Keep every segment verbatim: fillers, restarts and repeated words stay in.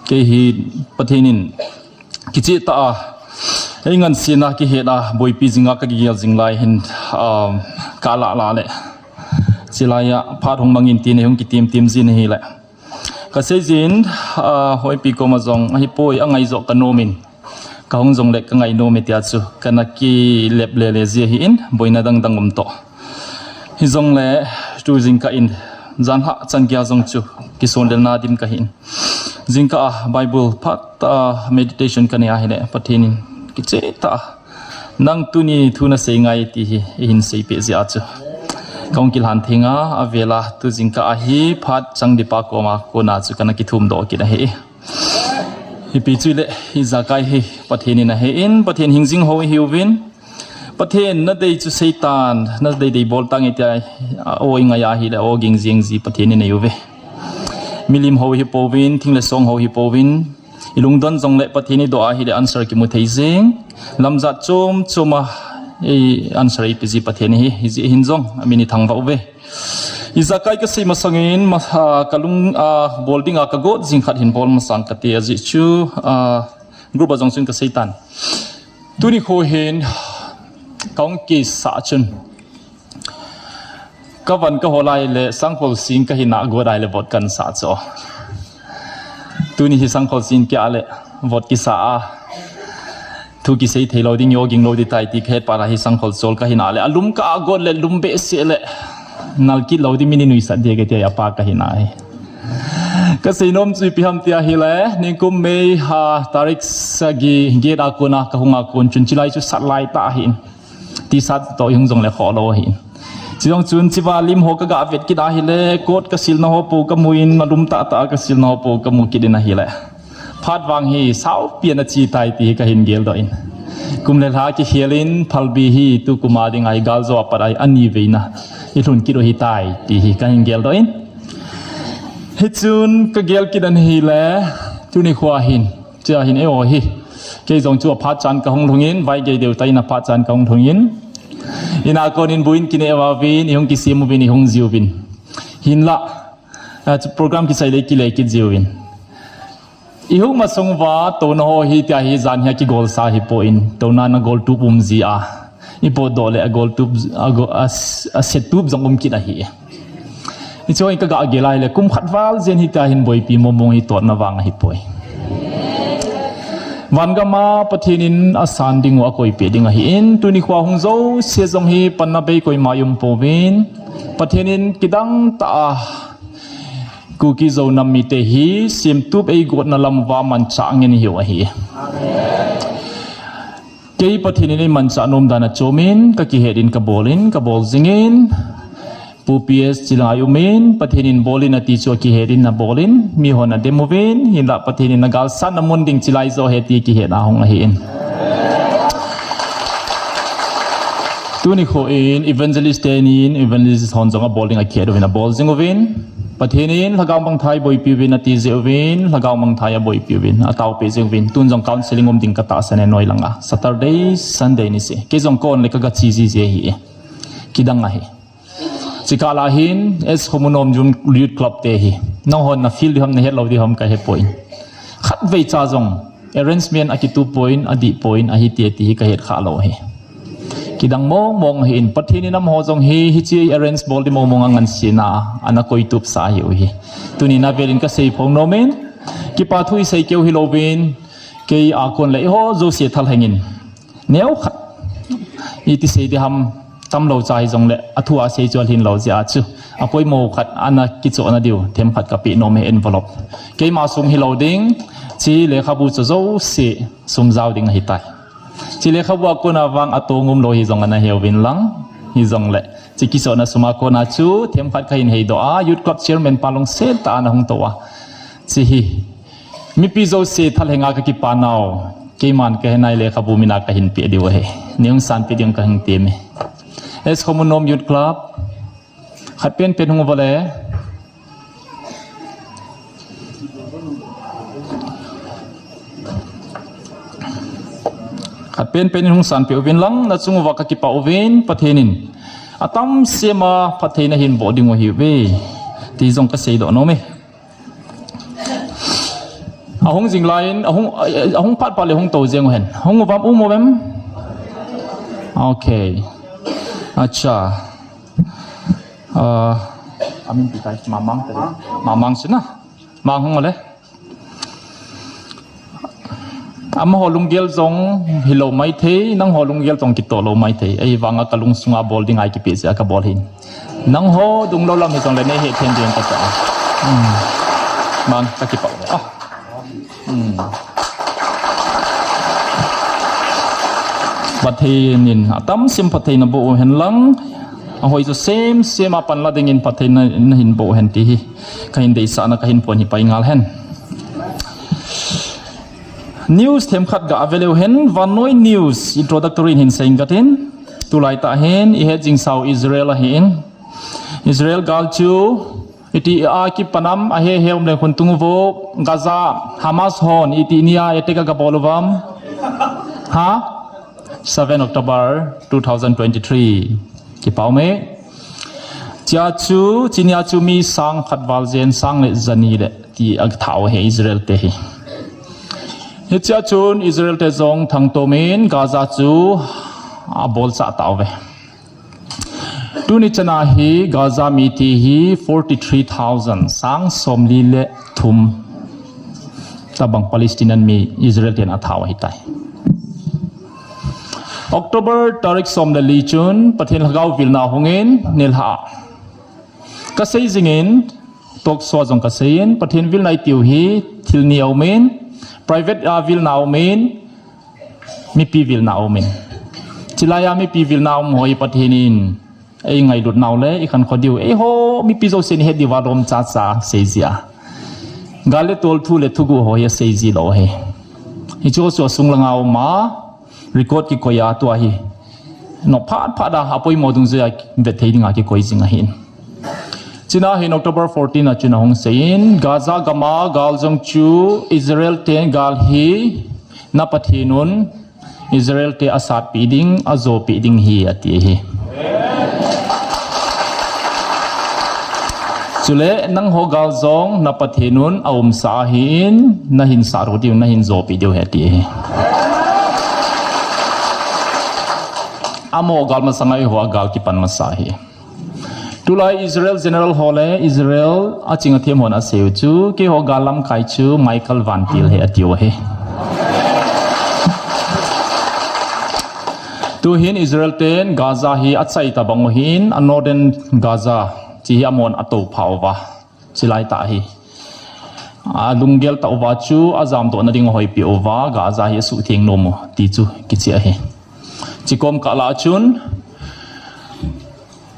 Kei hi Pathen in kicheh tah a, ei ngansena kihet a, boipi jinga ka kigel jing lai hin, um, ka lah lah le. Chilai a phat hung mangin tin hung kitim tim jin hi le. Ka sei jin, ah, Hoipi koma jong, ahipoi, angai jo ka nom in. Ka hung jong le ka ngai nom e tia chu, ka na kilep le le ji ahi in, boina dang dang um to. Hi jong le, tu jingkah in, jan ha chan kia jong chu, kison le na dim ka hin. Jingkah a Bible phat a meditation ka nei ahi le, Pathen in kicheh tah a. Nang tuni thu na sei ngai ti hi, i hin sei pe ji a chu. Ka hung kilhan thing a, a vela tu jingkah a hi phat chang di pa koma kona chu ka na kithum doh kit ahi. Hipi chu le, i jakai hi Pathen in ahe in, Pathen hing jing ho hi uvin. Pathen na dei chu Satan, na dei dei bol tang e tia, a, o i ngai ahi le, o ging jing ji Pathen in ei uve. Milim ho hi pouvin, thing le song ho hi pouvin. I lungdon jong le Pathen i doh ahi le answer kimu thei jing. Lamjat chom chom a, i answer i pe ji Pathen hi, hi ji hin jong, a min i thangvah uve. I jakai ka sei masangin, ma, a, ka lung, a, bol ding a ka got jing khat hin bol masang ka ti a ji chu, a, group a jong chun ka sei tan. Tuni kho hin, ka hung kisa chun. Ka van ka hol ai le, sangkhol sing ka hina got ai le, vot kan sa cho. Tuni hi sangkhol sing kia le, vot kisa a. Thu kisei thei lo ding, yo ging lo di tai ti ka het pa la hi sangkhol chol ka hina le. A lum ka a got le, lum be se le. Nal kit lo di mini nui sat dia ke tia ya pa ka hina hi. Ka sei nom chu ipi ham tia hi le, ningkum May ha tarik sagi get a kona ka hung a kon chun chilai chu sat lai ta hin. Ti sat to i hung jong le kho lo hin. Chi jong chun chiva lim ho ka ga vet kit ahi le, kot ka silna ho po ka mu in, malum tah tah ka silna ho po ka mu kit in ahi le. Phat vang hi sau pian a chi tai ti hi ka hin gel doh in. Kum le lha kikhel in phalbi hi tu kum a ding ahi gal jo a pat ahi ani veina. I lhun kit u hi tai ti hi ka hin gel doh in. Hi chun ka gel kit an hi le, tuni kho a hin. Chia hin e o hi. Kei jong chu a phat chan ka hung lhung in, vai gei deu tai na phat chan ka hung lhung in. Ina kon in buin kine va vin, i hung kisim uvin, i hung jiu vin. Hin la, a, chu program kisai le kile kit jiu vin. I hung masung va, to na ho hi tia hi jan hi a kigol sa hi po in, to na na gol tup um ji a. I po do le a gol tup, a go, a, a set tup jong um kit ahi. I choi ka ga gel ai le kum khat val jen hi ta hin boipi momong hi tot na vang ahi poi. Van gam a Pathen in a san ding u a koi pe ding ahi in tuni kho a hung jo se jong hi pan na bei koi ma um po vin. Pathen in kidang ta a Kuki Zo nam mite hi sim tup ei got na lam va man cha ngen hi u ahi. Kei Pathen in ei manchah nom dan a chom in, ka kihet in ka bol in, ka bol jing in. Pu P S chilai um in, Pathen in bol in a ti chu a kihet in a bol in, mi hon a dem uvin, hinlah Pathen in a galsat na mun ding chilai jo he ti kihet a hung ahi in. Tuni kho in, evangelist te nin, evangelist hon jong a bol ding a kihet uvin a bol jing uvin. Pathen in lhagao mangthai boipi uvin a ti jeh uvin, lhagao mangthai a boipi uvin, a tao pe jing uvin. Tun jong counseling um ding ka tahsan e noi langa. Saturday, Sunday ni se. Kei jong kon le ka ga chi ji je hi. Kidang ahi. Chikah la hin, S Khomunom Youth Club te hi. Nang hon na feel di ham, na het lo di ham ka he poi. Khat vei cha jong. Arrangement a kitu poi, a di poi, ahi ti, ti hi ka het kha lo hi. Kidang mong mong hi in, Pathen in amaho jong hi, hichi arrange bol di mong mong a ngan sina, ana koi tup sa hi u hi. Tuni na velin ka sei phong nom in, kipa thu i sei keu hi lo vin, kei a kon le i ho jo se thal hengin. Neo khat, i ti sei di ham, tam lo cha hi jong le, a thu a sei chu a lhin lo jia chu. A poimo khat, ana kicho na diu, them khat ka pi nom hi envelope. Keima sum hi lo ding, chi le khabu cho jo se, sum jao ding hi tai. Chi le khabu a kona vang a to ngum lo hi jong ana heu vin lang, hi jong le. Chi kiso na sum a kona chu, them khat ka hin hei do a, Youth Club Chairman pa long sel ta ana hung to a. Chi hi. Mipi jo se thal henga ka kipa nau. Keiman ka he nai le khabu mina ka hin pe diu he. Ni hung san pe ding ka hung ti mi. S Khomunom Youth Club. Khat pen pen hung vale. Khat pen pen hung san pe uvin lang, na chung uva ka kipa uvin, Pathen in. Atam sema Pathen a hin bo ding u hi ve. Ti jong ka sei do no me. Ahung jing lai in, ahung, ahung phat phat le hung tou jeng u hen. Hung uvam, um uvem? Okay. Acha. Ah, amin pi tai, Mamang te. Mamang sina. Mang hung le. Amaho lunggel jong hilou maithei, nangho lunggel jong kitoh lou maithei. Ahivanga kalungsunga bol ding a ikipe jeh a kabol hin. Nangho dunglou lam hijongle neihe thei ding kati a. Hmm. Mang, kakipah. Ah. Hmm. Pathen in atam sim phatthei naboh u hen lang. Ahoi chu sem sem a panla dingin phatthei na, nahin boh u hen ti hi kahin deisahna kahin pon hi pai ngal hen. News themkhat ga ave leu hen, vannoi news introductory hin sei inge katin. Tulai tah hin ihet jing sau Israel ahin. Israel gal chu iti a kipan am, ahe he um le khun tung uvo, Gaza, Hamas hon iti nia attack aga bol uvam? Ha? Seven October two thousand twenty-three. Kipah ume. Chea chu, chinia chu mi sang khat val jen, sang le jani le ti aga thau he Israel te hi. Hichea chun Israel te jong thangtom in Gaza chu abolchah tauve. Tuni chana hi Gaza mite hi forty-three thousand, sang somli le thum tabang Palestinian mi Israel ten athau ahitai. October tarik som le li chun Pathen lhagao vilna hungin nilhah a kasei jingin, talk show a jong kasei in, Pathen vilna itiu hi thil ni aumin, private a vilna aumin, mipi vilna aumin. Chilai a mipi vilna aum ho hi Pathen in eingailut nau le ikhankho diu, eiho mipi jousen ihet diuva lom chacha asei jia, gal le tolthu le thuguh ho hi asei ji lou ahi. Hichu chu asung langa uma record kikoi a tua hi nop phat phat a apoimo dungjuia vet thei dinga kikoi jing ahin. China hin October fourteen a chun ahung seiyin, Gaza gama gal jong chu Israel ten gal hi na Pathen un Israel te asatpeh ding, ajopeh ding ahi ati ahi. Chule nangho gal jong na Pathen un aumsa ahin, nahin sat diu, nahin jopeh diu ahi ati ahi. Amaho gal masanga eiho a gal kipan masa ahi. Tulai Israel general ho le Israel aching athem hon aseiu chu, keiho gal lamkai chu Michael Van Til ahi atiu ahi. Tuhin Israel ten Gaza hi achai tabang u ahin, a northern Gaza chi hi amahon atoupha uva, chilai tah hi alunggel tah uva chu ajamdohna ding ahoipeh uva, Gaza hi asuhtheng nom u ti chu kicheh ahi. Chikom kah lah a chun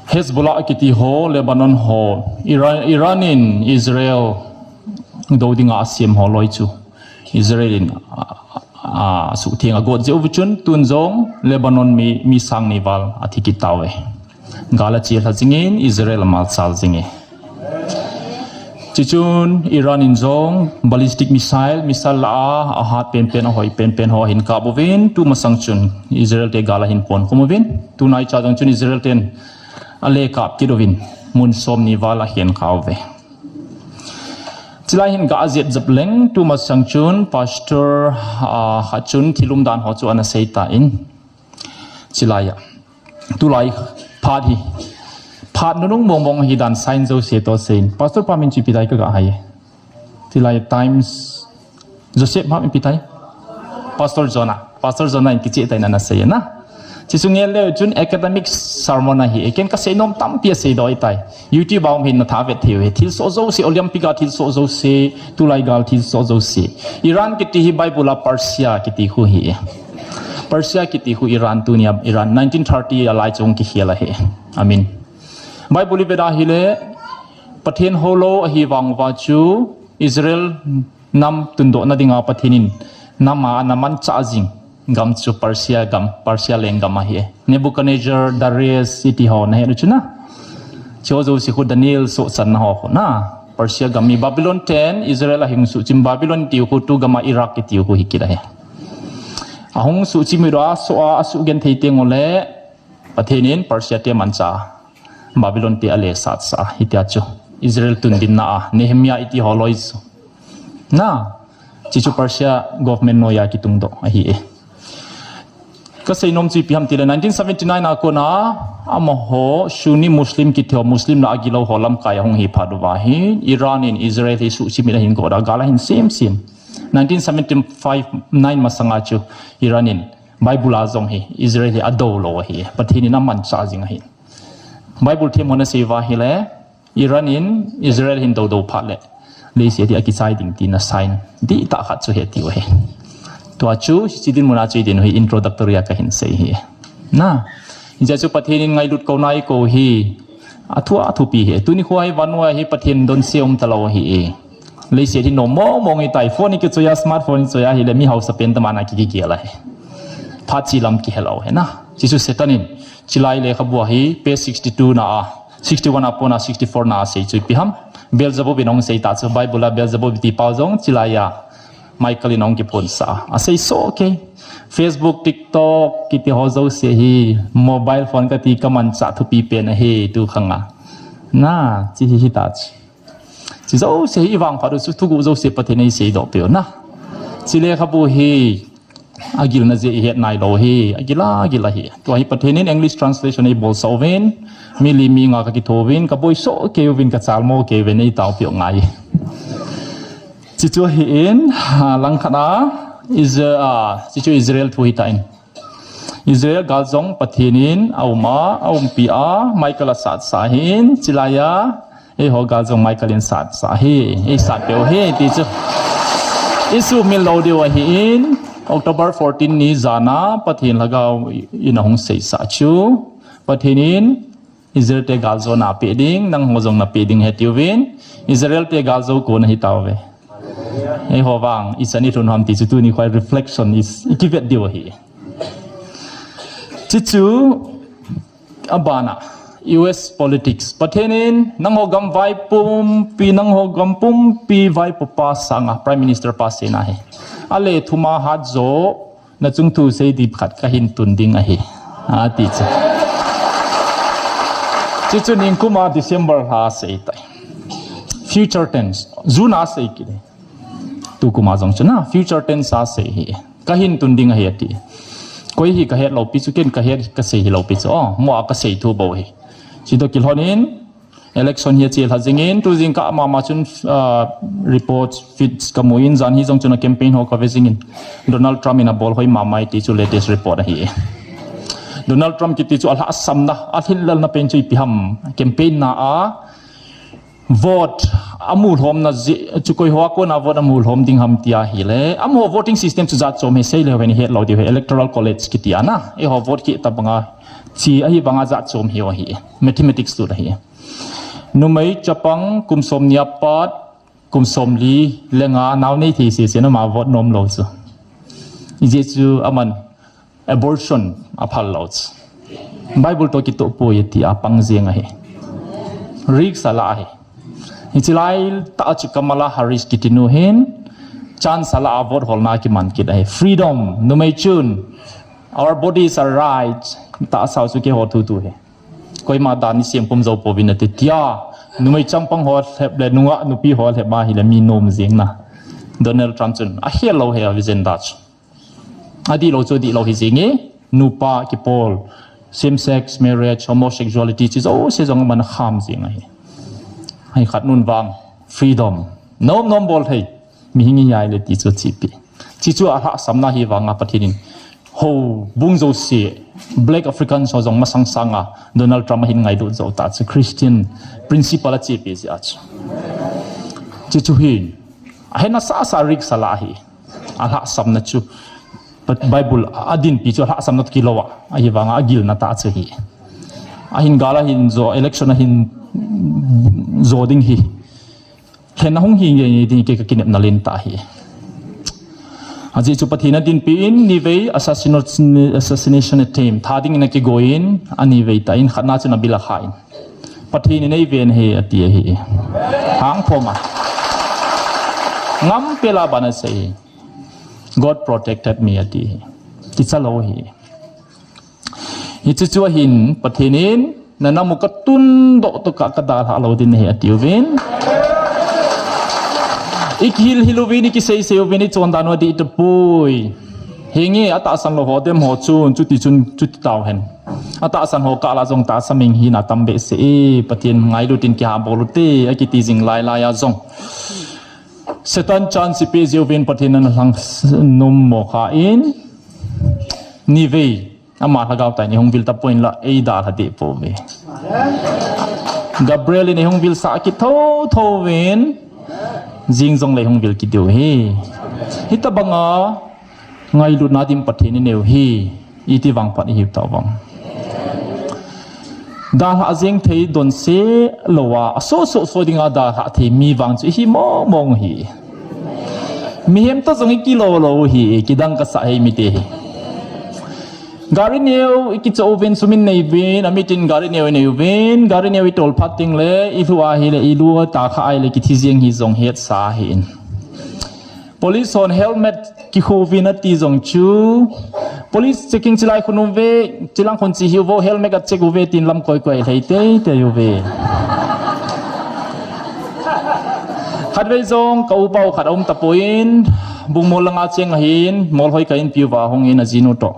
Hezbollah kiti ho, Lebanon ho, Iran, Iran in Israel do dinga asem ho loi chu Israel in, a, a, asuhtheng agot jeh uva chun tun jong Lebanon mi, mi sang ni val athi kit tauve. Gal achelha jingin Israel amalsal jinge. Chuchun Iran in jong ballistic missile, missile lah a ahat penpen, ahoi penpen ho ahin kap uvin, tumasang chun Israel te gal ahin pon khum uvin, tunaicha jong chun Israel ten ale kap kit uvin, mun somni val ahin kap uve. Chilai hin ga ajet jep leng, tumasang chun pastor, a, khat chun thil umdan ho chu ana seitan. Chilai a, tulai phat hi phat nunung mongmong ahidan sign jouse toh seiyin, Pastor pa min chu ipi tai kaga hai. Chilai Times, Joseph ham ipi tai, Pastor Jonah, Pastor Jonah in kicheh tah in ana seiye na. Chuche chu ngel leu chun academic sermon ahi, ken kasei nom tampi aseidoh ahitai. YouTube a um hin natha vet theiu ahi. Thilsoh jouse, Olympic a thilsoh jouse, tulai gal thilsoh jouse. Iran kiti hi Bible a Persia kiti khu ahi. Persia kiti khu Iran, tunia Iran, nineteen thirty a lai chu hung kikhel ahi. Amin. Bible ivet a ahile, Pathen houlou ahi vang uva chu Israel nam tundohna dinga Pathen in nam a ana manchah jing gam chu Persia gam, Persia lenggam ahi. Nebuchadnezzar, Darius, iti ho nahet u chu na. Chuho jouse khu Daniel sohchanna ho khu na. Persia gam mi Babylon ten Israel ahung suhchim, Babylon tiu khu tu gam a Iraq kitiu khu hi kit ahi. Ahung suhchim uva soh a, asuh genthei teng ule Pathen in Persia te manchah a, Babylon te alesat sah a, hitia chu Israel tundinna a Nehemiah iti ho loi chu na. Tichu Persia government noiya kitungdoh ahi e. Kasei nom chu ipi ham tile nineteen seventy-nine a kona amaho Sunni Muslim kiti ho, Muslim lah a gilou ho lamkai ahung hi phat uva hi Iran in Israel hi suhchimit ahin goda, gal ahin semsem. Nineteen seventy-five nine masanga chu Iran in Bible a jong hi Israel hi adoulou ahi, Pathen in amanchah jing ahi. Bible them hon asei uva hile Iran in Israel hin doudou phat le leiset hi akichai ding tina sign dihtah khat chu ahi tiu ahi. Tua chu hiche dinmun a chu idin u hi introductory a kahin sei ahi. Na, hijeh chun Pathen in ngailut kou nai kou hi athu athupi ahi. Tuni khoa hi vannoi a hi Pathen donse um talou ahi e. Leiset hi nom mong mong ahitai, phone hi kichoiya, smartphone hi choiya ahile mi hausa pen tamana ki, kigel ahi. Phat chi lam kihelou ahi na. Hichu Satan in chilai lekhabu a hi page sixty-two na a, sixty-one a pona sixty-four na asei chu ipi ham. Beelzebub in ahung sei ta chu, Bible a Beelzebub ti pau jong chilai a Michael in ahung kiphonsah a, asei soh kei. Facebook, TikTok kiti ho jouse hi mobile phone kati kamanchah thupi pen ahi tu khang a. Na, chi hi hita chu. Chi jouse hi ivangphat u chu thuguh jouse Pathen in eiseidoh peh u na. Chi lekhabu hi agilna jeh ihet nailou hi, agil a, agil ahi. Tua hi Pathen in English translation eibolsah uvin, mi li mi nga kakitho uvin, kaboi soh kei uvin, kachalmo kei uvin, eitaopeh u ngai. Chi chu ahin, ah, langkhat a, Isra-, ah, chi chu Israel thu hitan. Israel gal jong Pathen in aum a, aumpi a, Michael asatsah ahin, chilai a eiho gal jong Michael in satsah ahi, eisatpeh u ahi ti chu isuhmil lou diu ahin, October fourteen ni jan a Pathen Lhagao in ahung seisah chu, Pathen in Israel te galjona apeh ding, nangho jong napeh ding ahi tiuvin, Israel te galjou kon ahitauve. Eiho vang ichan ilhun ham ti chu tuni khoa reflection is, ikivet diu ahi. Chi chu abana U S politics. Pathen in nangho gam vai pumpi, nangho gam pumpi vaipo pa sanga Prime Minister pa seina ahi. Alethuh ma hat jo nachung thu sei ding khat kahin tun ding ahi, ati chu. Chi chu ningkuma December lha asei tai. Future tense. June a asei kit e. Tukuma jong chu na future tense a asei ahi. Kahin tun ding ahi ati. Koi hi kahet lou pi chu, ken kahet kasei hilou pi chu. Oh, mo a kasei thu bou ahi. Chi toh kilhon in election hi achelha jingin, tu jingkah mama chun, ah, report feeds kamu in, jan hi jong chun a campaign ho kave jingin. Donald Trump in abol hoi mama e ti chu latest report ahi. Donald Trump kiti chu alhahsamna, alhinlelna pen chu ipi ham, campaign na a vote amu lhomna jeh chu, koi hoa kona vote amu lhom ding ham ti ahile, amaho voting system chu jat chom ahi, sei leu hen ihet lou diu ahi, Electoral College kiti a na, eiho vote kit tobanga chi ahivanga jat chom ahiu ahi, mathematics lut ahi. Numei chapang kum somni apat kum somli le nga nao nei thei sese na, ama vote nom lou chu. Ijeh chu aman abortion aphal lou chu. Bible toh kitoh poi ati a pang jeng ahi. Risk ala ahi. Hiche laitah chu Kamala Harris kiti nu hin chance ala a vote holna kiman kit ahi. Freedom, numei chun, our bodies are right. Tahsa u chu keiho thu tu ahi. Koima dan isem pum jou pouvin ati tia. Numei chapang ho lhep le nungah nupi ho lhep ma hile mi nom jeng na. Donald Trump chun ahel lou ahi a vision da chu. Adihlou chu adihlou hi jeng e, nupa kipol, same sex marriage, homosexuality, chi jouse jong aman akham jeng ahi. Hei khat nun vang, freedom. Nom nom bol thei, mihing ihi ahile ti chu achepi. Chi chu alhahsamna ahivanga Pathen in houbung jouse, Black Africans ho jong masang sanga Donald Trump ahin ngailut jou ta chu Christian principle achepi jeh a chu. Chi chu hin, ahet nasatah a risk ala ahi. Alhahsamna chu, Bible a dinpi chu alhahsamna toh kilou a, ahivanga agilna tah chu ahi. Ahin gal ahin jo, election ahin jo ding hi, lhenna hung hi ngei ngei ding kei kakinepna lentah ahi. Ajeh chu Pathen in adinpi in, nivei assassination, assassination attempt, tha dingin akigoi in, anivei tah in, khatna chun abil akha in. Pathen in eiven ahi, ati ahi. Hangphom a. Ngam pela bana sei. God protected me, ati ahi. Kicha lou ahi. Hiche chu ahin, Pathen in, nanam u katundoh tokah kadalhah lou ding ahi, atiuvin. Ikihil hil uvin, ikisei sei uvin, ichondan u adih tapoi. Hinge, atahsan lou ho dem ho chun, chuti chun, chuti tauhen. Atahsan ho kah lah jong tahsa meng hina tam behseh e, Pathen ngailut in kiha bol ute, akiti jing lai lai a jong. Satan chance ipe jeh uvin Pathen in ana lhang s-, nom mo kha in. Nivei, ama lhagao tah in eihung vil tapoi, hinlah eidalha deh pouve. Gabriel in eihung vilsah kit thotho uvin, jing jongle eihung vil kit diu ahi. Hitabanga ngailutna dim Pathen inei u ahi. Iti vangphat ihiu tah uvem? Dalhah jeng thei donse louva, asoh soh soh dinga dalhah thei mi vang chu ihi mong mong u ahi. Mihem toh jong ikilou lou u ahi, kidang kasah e mite hi. Gari neo ikichoh uvin, sum inei uvin, amitin gari neo inei uvin, gari neo itol phat tengle, ilhu ahile, ilu tah kha ahile, kithi jeng hi jong hetsa ahin. Police hon helmet kikhu uvin ati jong chu. Police checking chilai khun uve, chilang khun chi hiuvo, helmet a check uve tin lam koi koi lhei tei tei uve. Khatvei jong ka upa u khat aum tapoi, Bungmol langa cheng ahin, Molhoi ka inpi uva hung in ajinu toh.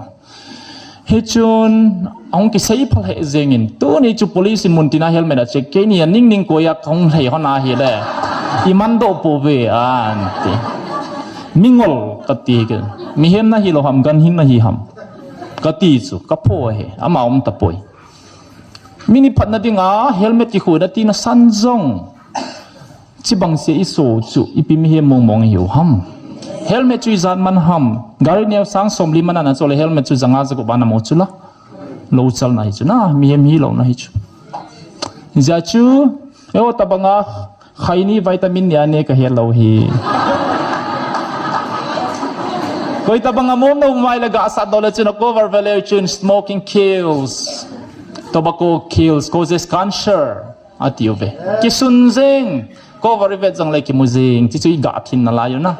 Hichun, ahung kisei phal heh jengin, tuni chu police in muntina helmet a check, keini a ning ning koi a kahung lhei hon ahile, iman doh pouve, anti. Mingol kati ke, mihem nahi lou ham, ganhing nahi ham, kati chu, kapho ahi, ama um tapoi. Mi ni phatna dinga helmet kikhu na tina san jong. Chibang se iso chu, ipi mihem mong mong ihiu ham? Helmet chu ijat man ham? Gari neo sang somli man ana chole helmet chu janga jagup ana mo chu la. Lou chalna hi chu na, mihem hilouna hi chu. Hijeh chu, eiho tabanga khaini vitamin ni ane kahet lou hi. Koi tabanga mom nom mai le gasat doh le chun a cover veleu chun smoking kills. Tobacco kills, causes cancer. Ati uve. Kisun jeng. Cover ivet jongle kimu jeng. Chuchu igah thin nalai u na.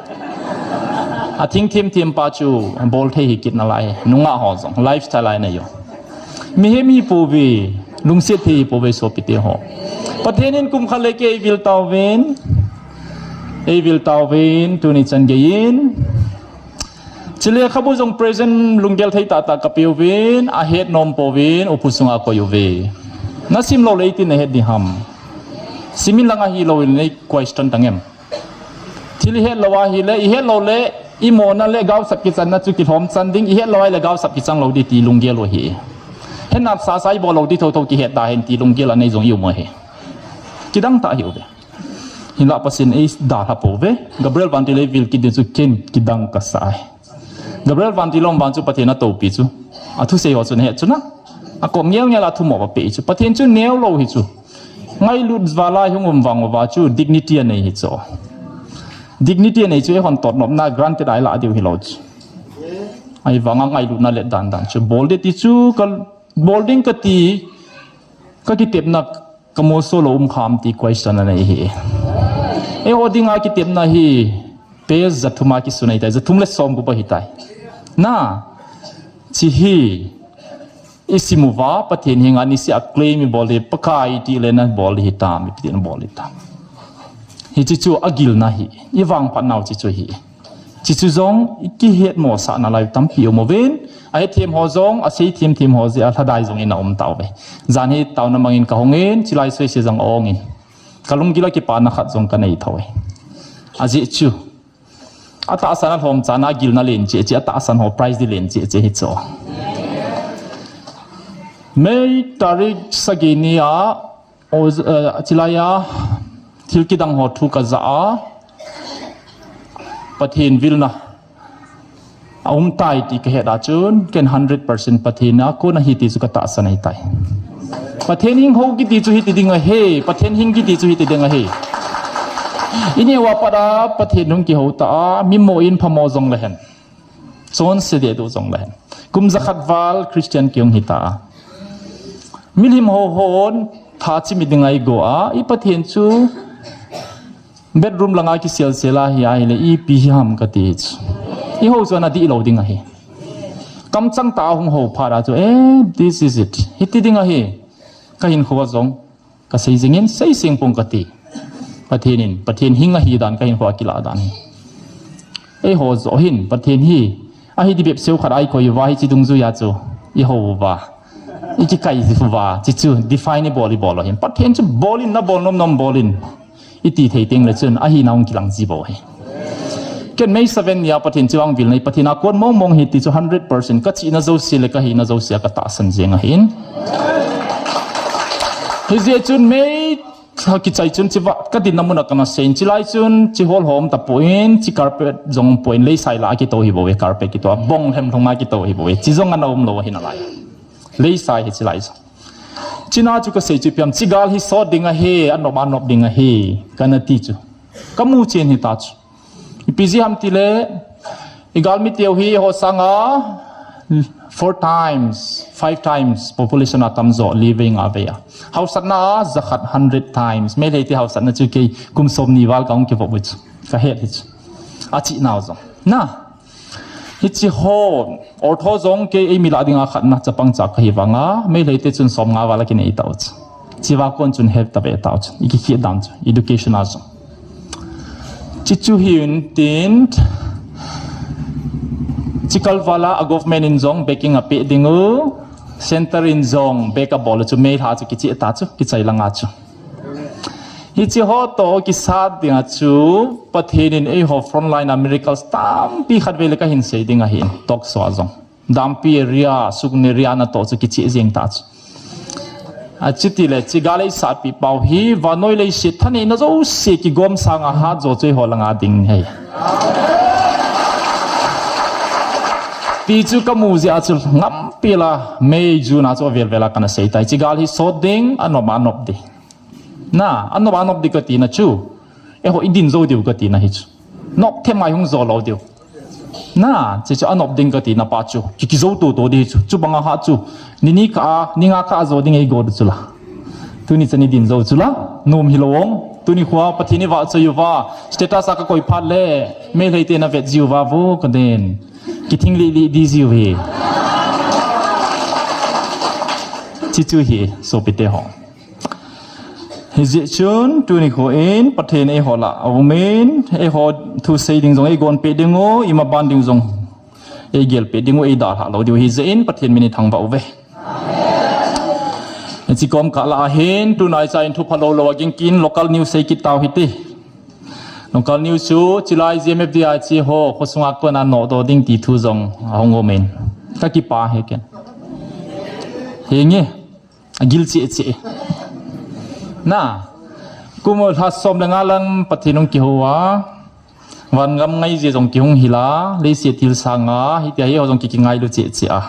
Athing thim thim pa chu bol thei hi kit nalai. Nungah ho jong. Lifestyle a inei u. Mihem hi pouve. Lungset thei hi pouve sopite ho. Pathen in kum khat le kei vil tauvin. Ei vil tauvin. Tuni chan geiyin. Chule khabu jong present lunggel thei tah tah kapeuvin, ahet nom pouvin, upu sunga koi uve. Nasim lou le iti nahet ding ham? Simin langa hilou in nei question tangem. Thil ihet lou ahile, ihet lou le, imona le gaosap kichanna chu kilhom chan ding, ihet lou ahile gaosap kichang lou ding ti lunggel u ahi. Hetna sasa ibol lou ding thotho kihet tahen ti lunggel anei jong ium u ahi. Kidang tah ahiuve. Hinlah Pathen in eidalha pouve. Gabriel vantil eivil kit ding chu ken kidang kasa e. Gabriel vantil um vang chu Pathen atoupi chu. Athusei ho chu nahet chu na. Akom ngel ngel a thumo va pe chu. Pathen chu neo lou hi chu. Ngailut vala hung um vang uva chu dignity anei hi chu. Dignity anei chu eihon totnopna granted a ilah diu hilou chu. Ahivanga ngailutna le dan dan chu. Bol ding ti chu ka bol ding kati. Ka kitepna ka molso lou um kham ti question anei hi. Eiho dinga kitepna hi page jathum a kisun ahitai, jathum le somgup ahitai. Na, chi hi, isim uva, Pathen henga niseh a claim ibol ding, Pakai tile nabol ding hitam, ipi ti nabol ding hitam. Hiche chu agilna hi, ivangphat nau chi chu hi. Chuchu jong ikihetmosah nalai tampi um uvin, ahethem ho jong, aseithem them ho jeh a lhadai jong ina um tauve. Jan hi taona mangin kahungin, chilai soise jong aongin. Kalunggil a kipana khat jong kanei thou e. Ajeh chu, atahsan alhomchan a agilna len cheh cheh, atahsan ho prize ding len cheh cheh hi chu. May tarik sagi ni a, O, eh, chilai a, thil kidang ho thu kajah a, Pathen vilna aum tai ti kahet a chun, ken hundred percent Pathen a kon ahi ti chu katahsan ahitai. Pathen hing ho kiti chu hiti ding ahi, Pathen hing kiti chu hiti ding ahi. Ineo a pat a Pathen hung kiho ta a, mimo in phamo jong lehen. Chonse deh duh jong lehen. Kum jakhat val Christian kihung hita a. Milim ho hon, tha chimit dinga igo a, i Pathen chu bedroom langa kiselsel ahi ahile, ipi hi ham kati chu. Eiho chu ana dihlou ding ahi. Kamchang tah a hung ho phat a chu, eh, this is it. Hiti ding ahi. Kahinkho a jong. Kasei jingin, sei seng pong kati. Pathen in, Pathen hing ahi dan ka hinkho a kilah dan hi. Eiho joh hin, Pathen hi, ahi ti bep seu khat a i koi uva hiche dungjuia chu i hou uva, i kikai uva, hiche chu define i bol i bol u ahin. Pathen chu bol in, na bol nom nom bol in, i ti thei teng le chun, ahina hung kilang ji bou ahi. Ken May seven nia Pathen chu ahung vil nei, Pathen a kon mong mong hi ti chu hundred percent ka chihna jouse le ka hina jouse a ka tahsan jeng ahin. Hijeh chun May Kichai chun hiche va ka dinna mun a kana sei in, hiche lai chun hiche hall ho um tapon, hiche carpet jong um pon, leisai lah a kitou hi bou ve, carpet kitou a, bong lhem lhung a kitou hi bou ve, hiche jong ana um lou ahi nalai. Leisai hi hiche lai jong. Hiche na chu ka sei chu ipi ham, hiche gal hi sot ding ahi, anop anop ding ahi, kana ti chu. Ka mu chen hita chu. Ipi jeh ham tile, i galmi teu hi eiho sanga four times, five times population a tamjo, li vei nga vei a. Hausatna a jakhat hundred times. Meitei te hausatna chu kei kum somni val ka hung kivop u chu. Ka het hi chu. Achih nau jong. Na. Hiche ho, ortho jong kei eimi lah dinga khatna chapang cha kahi vanga, Meitei te chun somnga val a kinei tau chu. Hiche va kon chun het ta ve tau chu. I kikhet dan chu. Education a jong. Hiche chu hi in tin, hiche kalval a government in jong backing apeh ding u, center in jong back abol u chu May lha chu kicheh ta chu, kichai langa chu. Hiche ho toh kisat dinga chu, Pathen in eiho frontline a miracles tampi khatvei le kahin sei ding ahin, talk show a jong. Dampi area, Sugnu area natoh chu kicheh jeng ta chu. Achuti le, hiche gal eisatpi pau hi, vannoi leiset thaneina jouse kigom sanga hatjo chu eiho langa ding ahi. Ti chu kamu jeh a chu ngampel a, May, June a chu avel vel a kana sei tai. Hiche gal hi sot ding, anop anop ding. Na, anop anop ding katina chu. Eiho idin jou diu katina hi chu. Nop them ngai hung jou lou diu. Na, hiche chu anop ding katina pa chu. Ki, kijou toto ding hi chu. Chubanga hat chu. Ni ni kah a, ni nga kah a jou ding eigot u chu la. Tuni chan idin jou chu la. Nom hilou ong. Tuni khoa Pathen ivahchoi uva. Status a kakoi phat le. Meitei te navet jiu va vo kaden. Kithing lih lih ding jiu hi. Hiche chu hi, sopite ho. Hijeh chun, tuni khoin, Pathen eiho lah a um in, eiho thusei ding jong eigon peh ding u, imaban ding jong eigel peh ding u, eidalhah lou diu hijeh in, Pathen min ithangvah uve. Hiche kom kah lah a hin, tunaicha in thu phalou lou a ging kit in local news sei kit tau hite. Local news chu, hiche lai G M F D I hiche ho, khosunga kona nodoh ding ti thu jong ahung um in. Kakipah e ken. Henge. Agil cheh cheh. Na. Kum lha som le nga lang Pathen hung kihou a. Van gam ngai jeh jong kihung hil a. Leiset thil sanga. Hitia hi ho jong ki, kingailu cheh cheh a.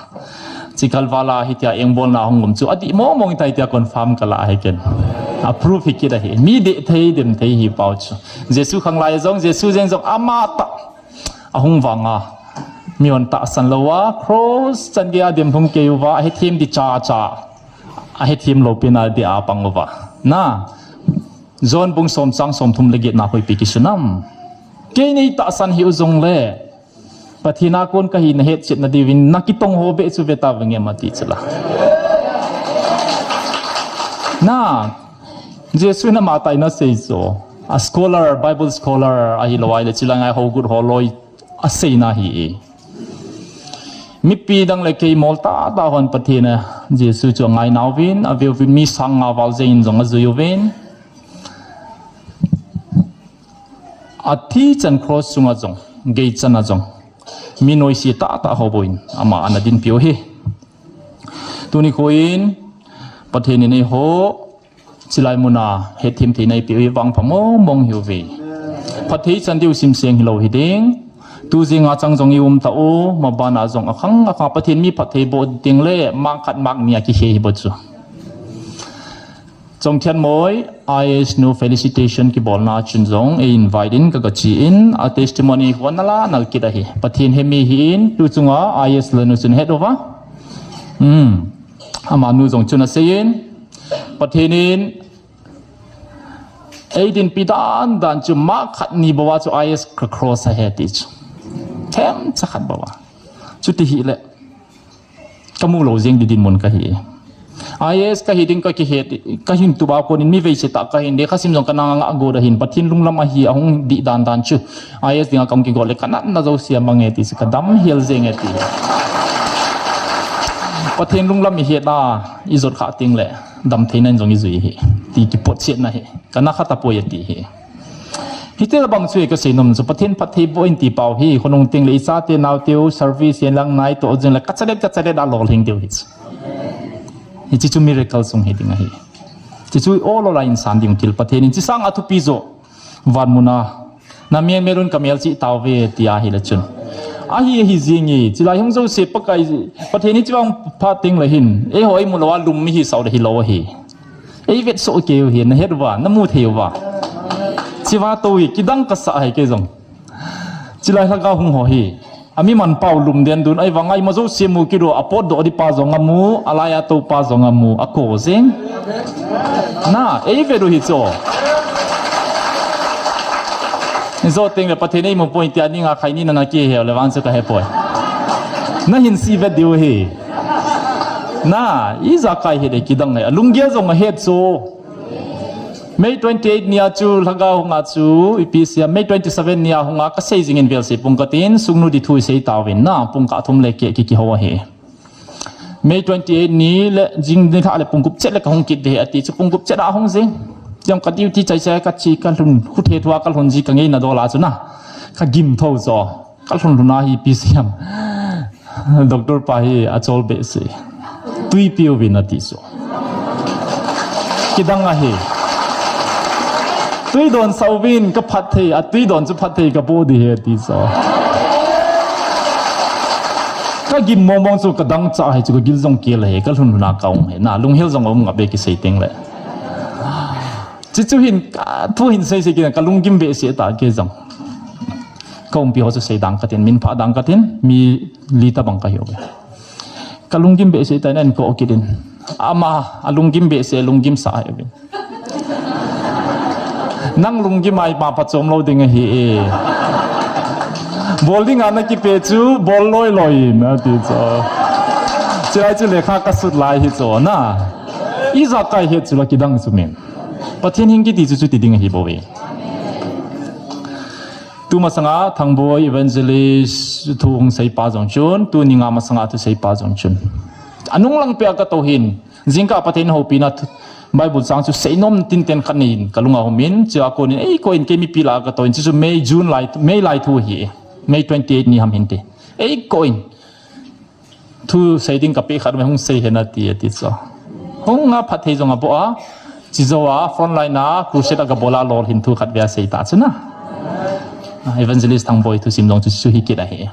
Hiche kalval a hitia engbolna hung um chu. Adih mong mong tai tia confirm kalah ahi ken. Approve hi kit ahi. Mi deh thei dem thei hi pau chu. Jesu khanglai jong, Jesu jeng jong amatah. Ahung vanga. Mihon tahsan lou a. Cross chan gei a dem lhung kei uva. Ahethem ding cha cha. Ahethem lou pen a dih a pang uva. Na. John bung som chang somthum le get na hoipi kisun am. Kei nei tahsan hih u jongle. Pathen a kon kahi nahetchetna diuvin nakitong ho beh chu veta vangem ati chu la. Na, Jesu in amatah in asei chu. A scholar, Bible scholar ahilou ahile chulai ngai ho gut ho loi aseina ahi e. Mipi dang le kei mol tahtah hon Pathen a Jesu chu angai nauvin, aveu vin mi sang nga val jeng in jong ajui uvin. Athi chan cross chunga jong, gei chan a jong. Mi noise tahtah ho bou in, ama ana dinpiu ahi. Tuni khoin, Pathen in eiho, chulai muna, hethem theina eipeu hi vangpha mong mong hiuve. Phatthei chan diu simseng hilou hiding. Tu jing a chang jong i um tau, maban a jong akhang, akhang Pathen mi phatthei boh ding le, mang khat mang ni a kihe hi bou chu. Chongthianmoi, I A S nu felicitation kibolna chun jong, ei invite in ka, kachi in, a testimony hua nala nal kit ahi. Pathen hemi hi in, tu chunga I A S lanu chun het uva. Hmm. Amanu jong chun asei in, Pathen in, ei dinpi dan dan chu mah khat ni bou a chu I A S ka cross ahi ti chu. Themcha khat bou a. Chuti hile. Kamu lou jeng ding dinmun kahi. I A S kahi ding kakihet, kahin tup a konin mi veise tah kahin, lekha sim jong kana ngah got ahin, Pathen lunglam ahi ahung dih dan dan chu. I A S dinga kahung kigot le kanatna jouse amange ti chu kadam hel jenge ti. Pathen lunglam ihet a, ijot khah teng le, damtheina in jong ijui ahi. Ti kipotchetna ahi. Kana kha tapoi ati ahi. Hiti la bang chu kasei nom chu, Pathen phattheiboh in ti pau hi, khonung teng le ichate naoteu, service yen lang nai toh jing le, kachalet, kachalet a lolhing diu hi chu. Hiche chu miracle sung hi ding ahi. Hiche chu ol ol a insan ding thil Pathen in hiche sang a thupi jo. Van muna. Na mel mel un ka mel chih tauve tia hile chun. Ahi, ahi jing e. Chilai hung jouse Pakai, Pathen hiche vang phat teng le hin. Eiho eimu lou a lum mi hi sao le hilou ahi. Ei vet soh kei u hi, na het uva, na mu thei uva. Chiva tou hi, kidang kasa ahi kei jong. Chilai lhagao hung ho hi. Ami manpau lum den dun, ahivanga ima jouse mu kit u, apotdoh ding pa jong amu, alai a tou pa jong amu, ako jeng. Na, ei vet u hi chu. Ijo teng le Pathen eimu poi tia ni nga khai ni na na kiheu le vang chu kahe poi. Na hin sei vet diu hi. Na, ijakai het e kidang e. Alunggel jong ahet chu. May twenty-eight nia chu lhagao hunga chu ipi sia, May twenty-seven nia hunga kasei jingin velsei pung katin, sungnu di thu isei tauvin na, pung kah thum le keh ki kihou ahi. May twenty-eight ni le jing ni thah le pung gup chet le kahung kit de ati chu pung gup chet a hung jing. Jong ka duty chai chai kachi kalhun, khuthe thua kalhun ji kangeina dola chu na. Kagim tho chu. Kalhun lhun a hi ipi siam. Doctor pa hi achol behseh. Tui peuvin ati chu. Kidang ahi. Tui don sauvin ka phatthei, atui don chu phatthei kapo di hi ati chu. Kagim mong mong chu kadang cha hi chu kagil jong kel hi, kalhun lhun a kaung hi. Na lunghel jong um nga be kisei teng le. Chuchu hin kathu hin sei sei kina kalunggim behseh ta kei jong. Kaumpi ho chu sei dang katin, min pha dang katin, mi li tabang kahiuve. Kalunggim behseh ta in ko kitin. Ama, alunggim behseh, lunggim sa ahiuve. Nang lunggim a ima phachom lou ding ahi e. Bol dinga nakipe chu, bol loi loi in ati chu. Chilai chu lekha kasut lai hi chu na. Ijakai het chu la kidang chu min. Pathen hing kiti chu chuti ding ahi bouve. Tumasanga Thangboi Evangelist thu hung seipa jong chun, tuninga masanga thuseipa jong chun. Anung lang pea katou hin, jingkah Pathen houpina thu, Bible chang chu seinom tinten khat neiin kalunga humin, chua konin, eikoin kei mipi lah a katou in, chuchu May, June lai, May lai thu ahi, May twenty-eight ni ham hinte. Eikoin, thu sei ding kapeh khat mai hung sei hen ati, ati chu. Hunga phatthei jong aboh a, chujou a, frontline a, crusade a kabol a lolhin thu khat vea sei ta chu na. Evangelist Thangboi thusim jong chu, chu hi kit ahi.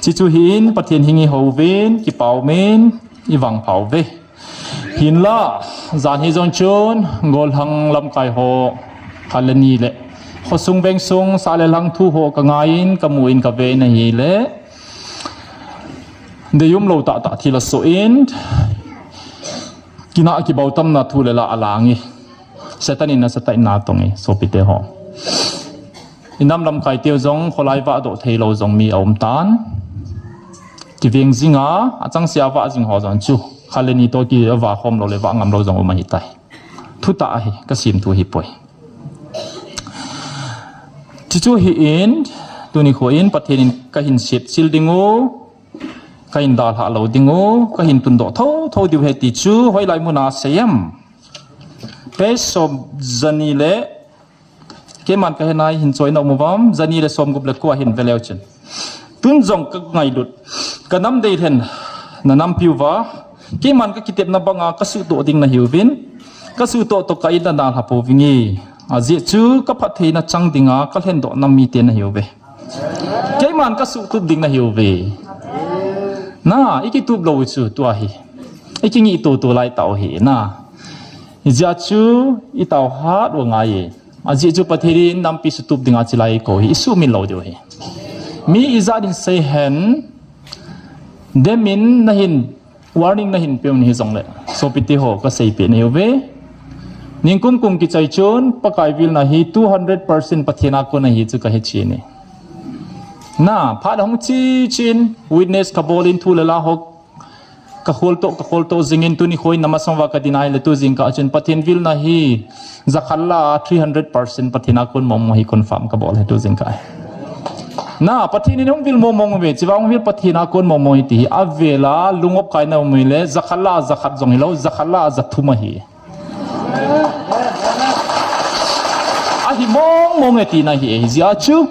Chuchu hin, Pathen hing ihouvin, kipaumin, ivangphauve. Hinla, jan hi jong chun, golhang lamkai ho, khat le ni le. Khosung vengsung, sah le lhang thu ho kangaiyin, kamun kaven ahile. Deiyum lou tahtah thil asoh in, kinah kibautamna thu le la alang e. Satan in nasatah in atong e, sopite ho. Inam lamkai teu jong, kholai vahdoh theilou jong mi aumtan. Kiveng jinga, achangseh a vah jing ho jong chu. Khat le ni toh kivah khom lou le vah ngam lou jong um ahitai. Thutah ahi, kasim thu hipoi. Chuchu hin, tuni kho in, Pathen in kahin sepchil dingu, kahin dalhah lou dingu, kahin tundoh thotho diu ahi ti chu, hoilai muna seiyem. Page som jani le, keiman kahenai hin choina um uvam, jani le somgup le ko ahin veleu chun. Tun jong kangailut, kanam deilhen, nanampiuva, keiman kakitepna banga kasuhtoh ding nahiuvin, kasuhtoh toh ka-in nadalha pouvinge, ajeh chu kaphattheina chang dinga kalhendoh nam mite nahiuve. Keiman kasuhtup ding nahiuve. Na, ikitup lou chu tua hi. Ikingih tutu laitah u hi na. Hijeh chu itao hat u angaiye. Ajeh chu Pathen in nampi suhtup dinga chilai eikou hi, isuhmil lou diu ahi. Mi ijat in seihen, demin nahin, warning nahin peuvin hijongle, sopite ho kaseipeh nahiuve. Ningkum kum kichai chun, Pakai vilna hi two hundred percent Pathen a kon ahi chu kahechen e. Na, phat ahung che chen, witness kabolin thu le la ho Ka khol to, ka khol to jingin tuni khoin namasang va ka dinai le tu jingkah chun Pathen vilna hi jakhat lah a three hundred percent Pathen a kon mong mong hi confirm ka bol hi tu jingkah. Na, Pathen in hung vil mong mong ve, chiva hung vil Pathen a kon mong mong hi ti hi, a vela lungop kaina um le, jakhat lah a jakhat jong hilou, jakhat lah a jathum ahi. Ahi mong mong e tina hi, hi jia chu,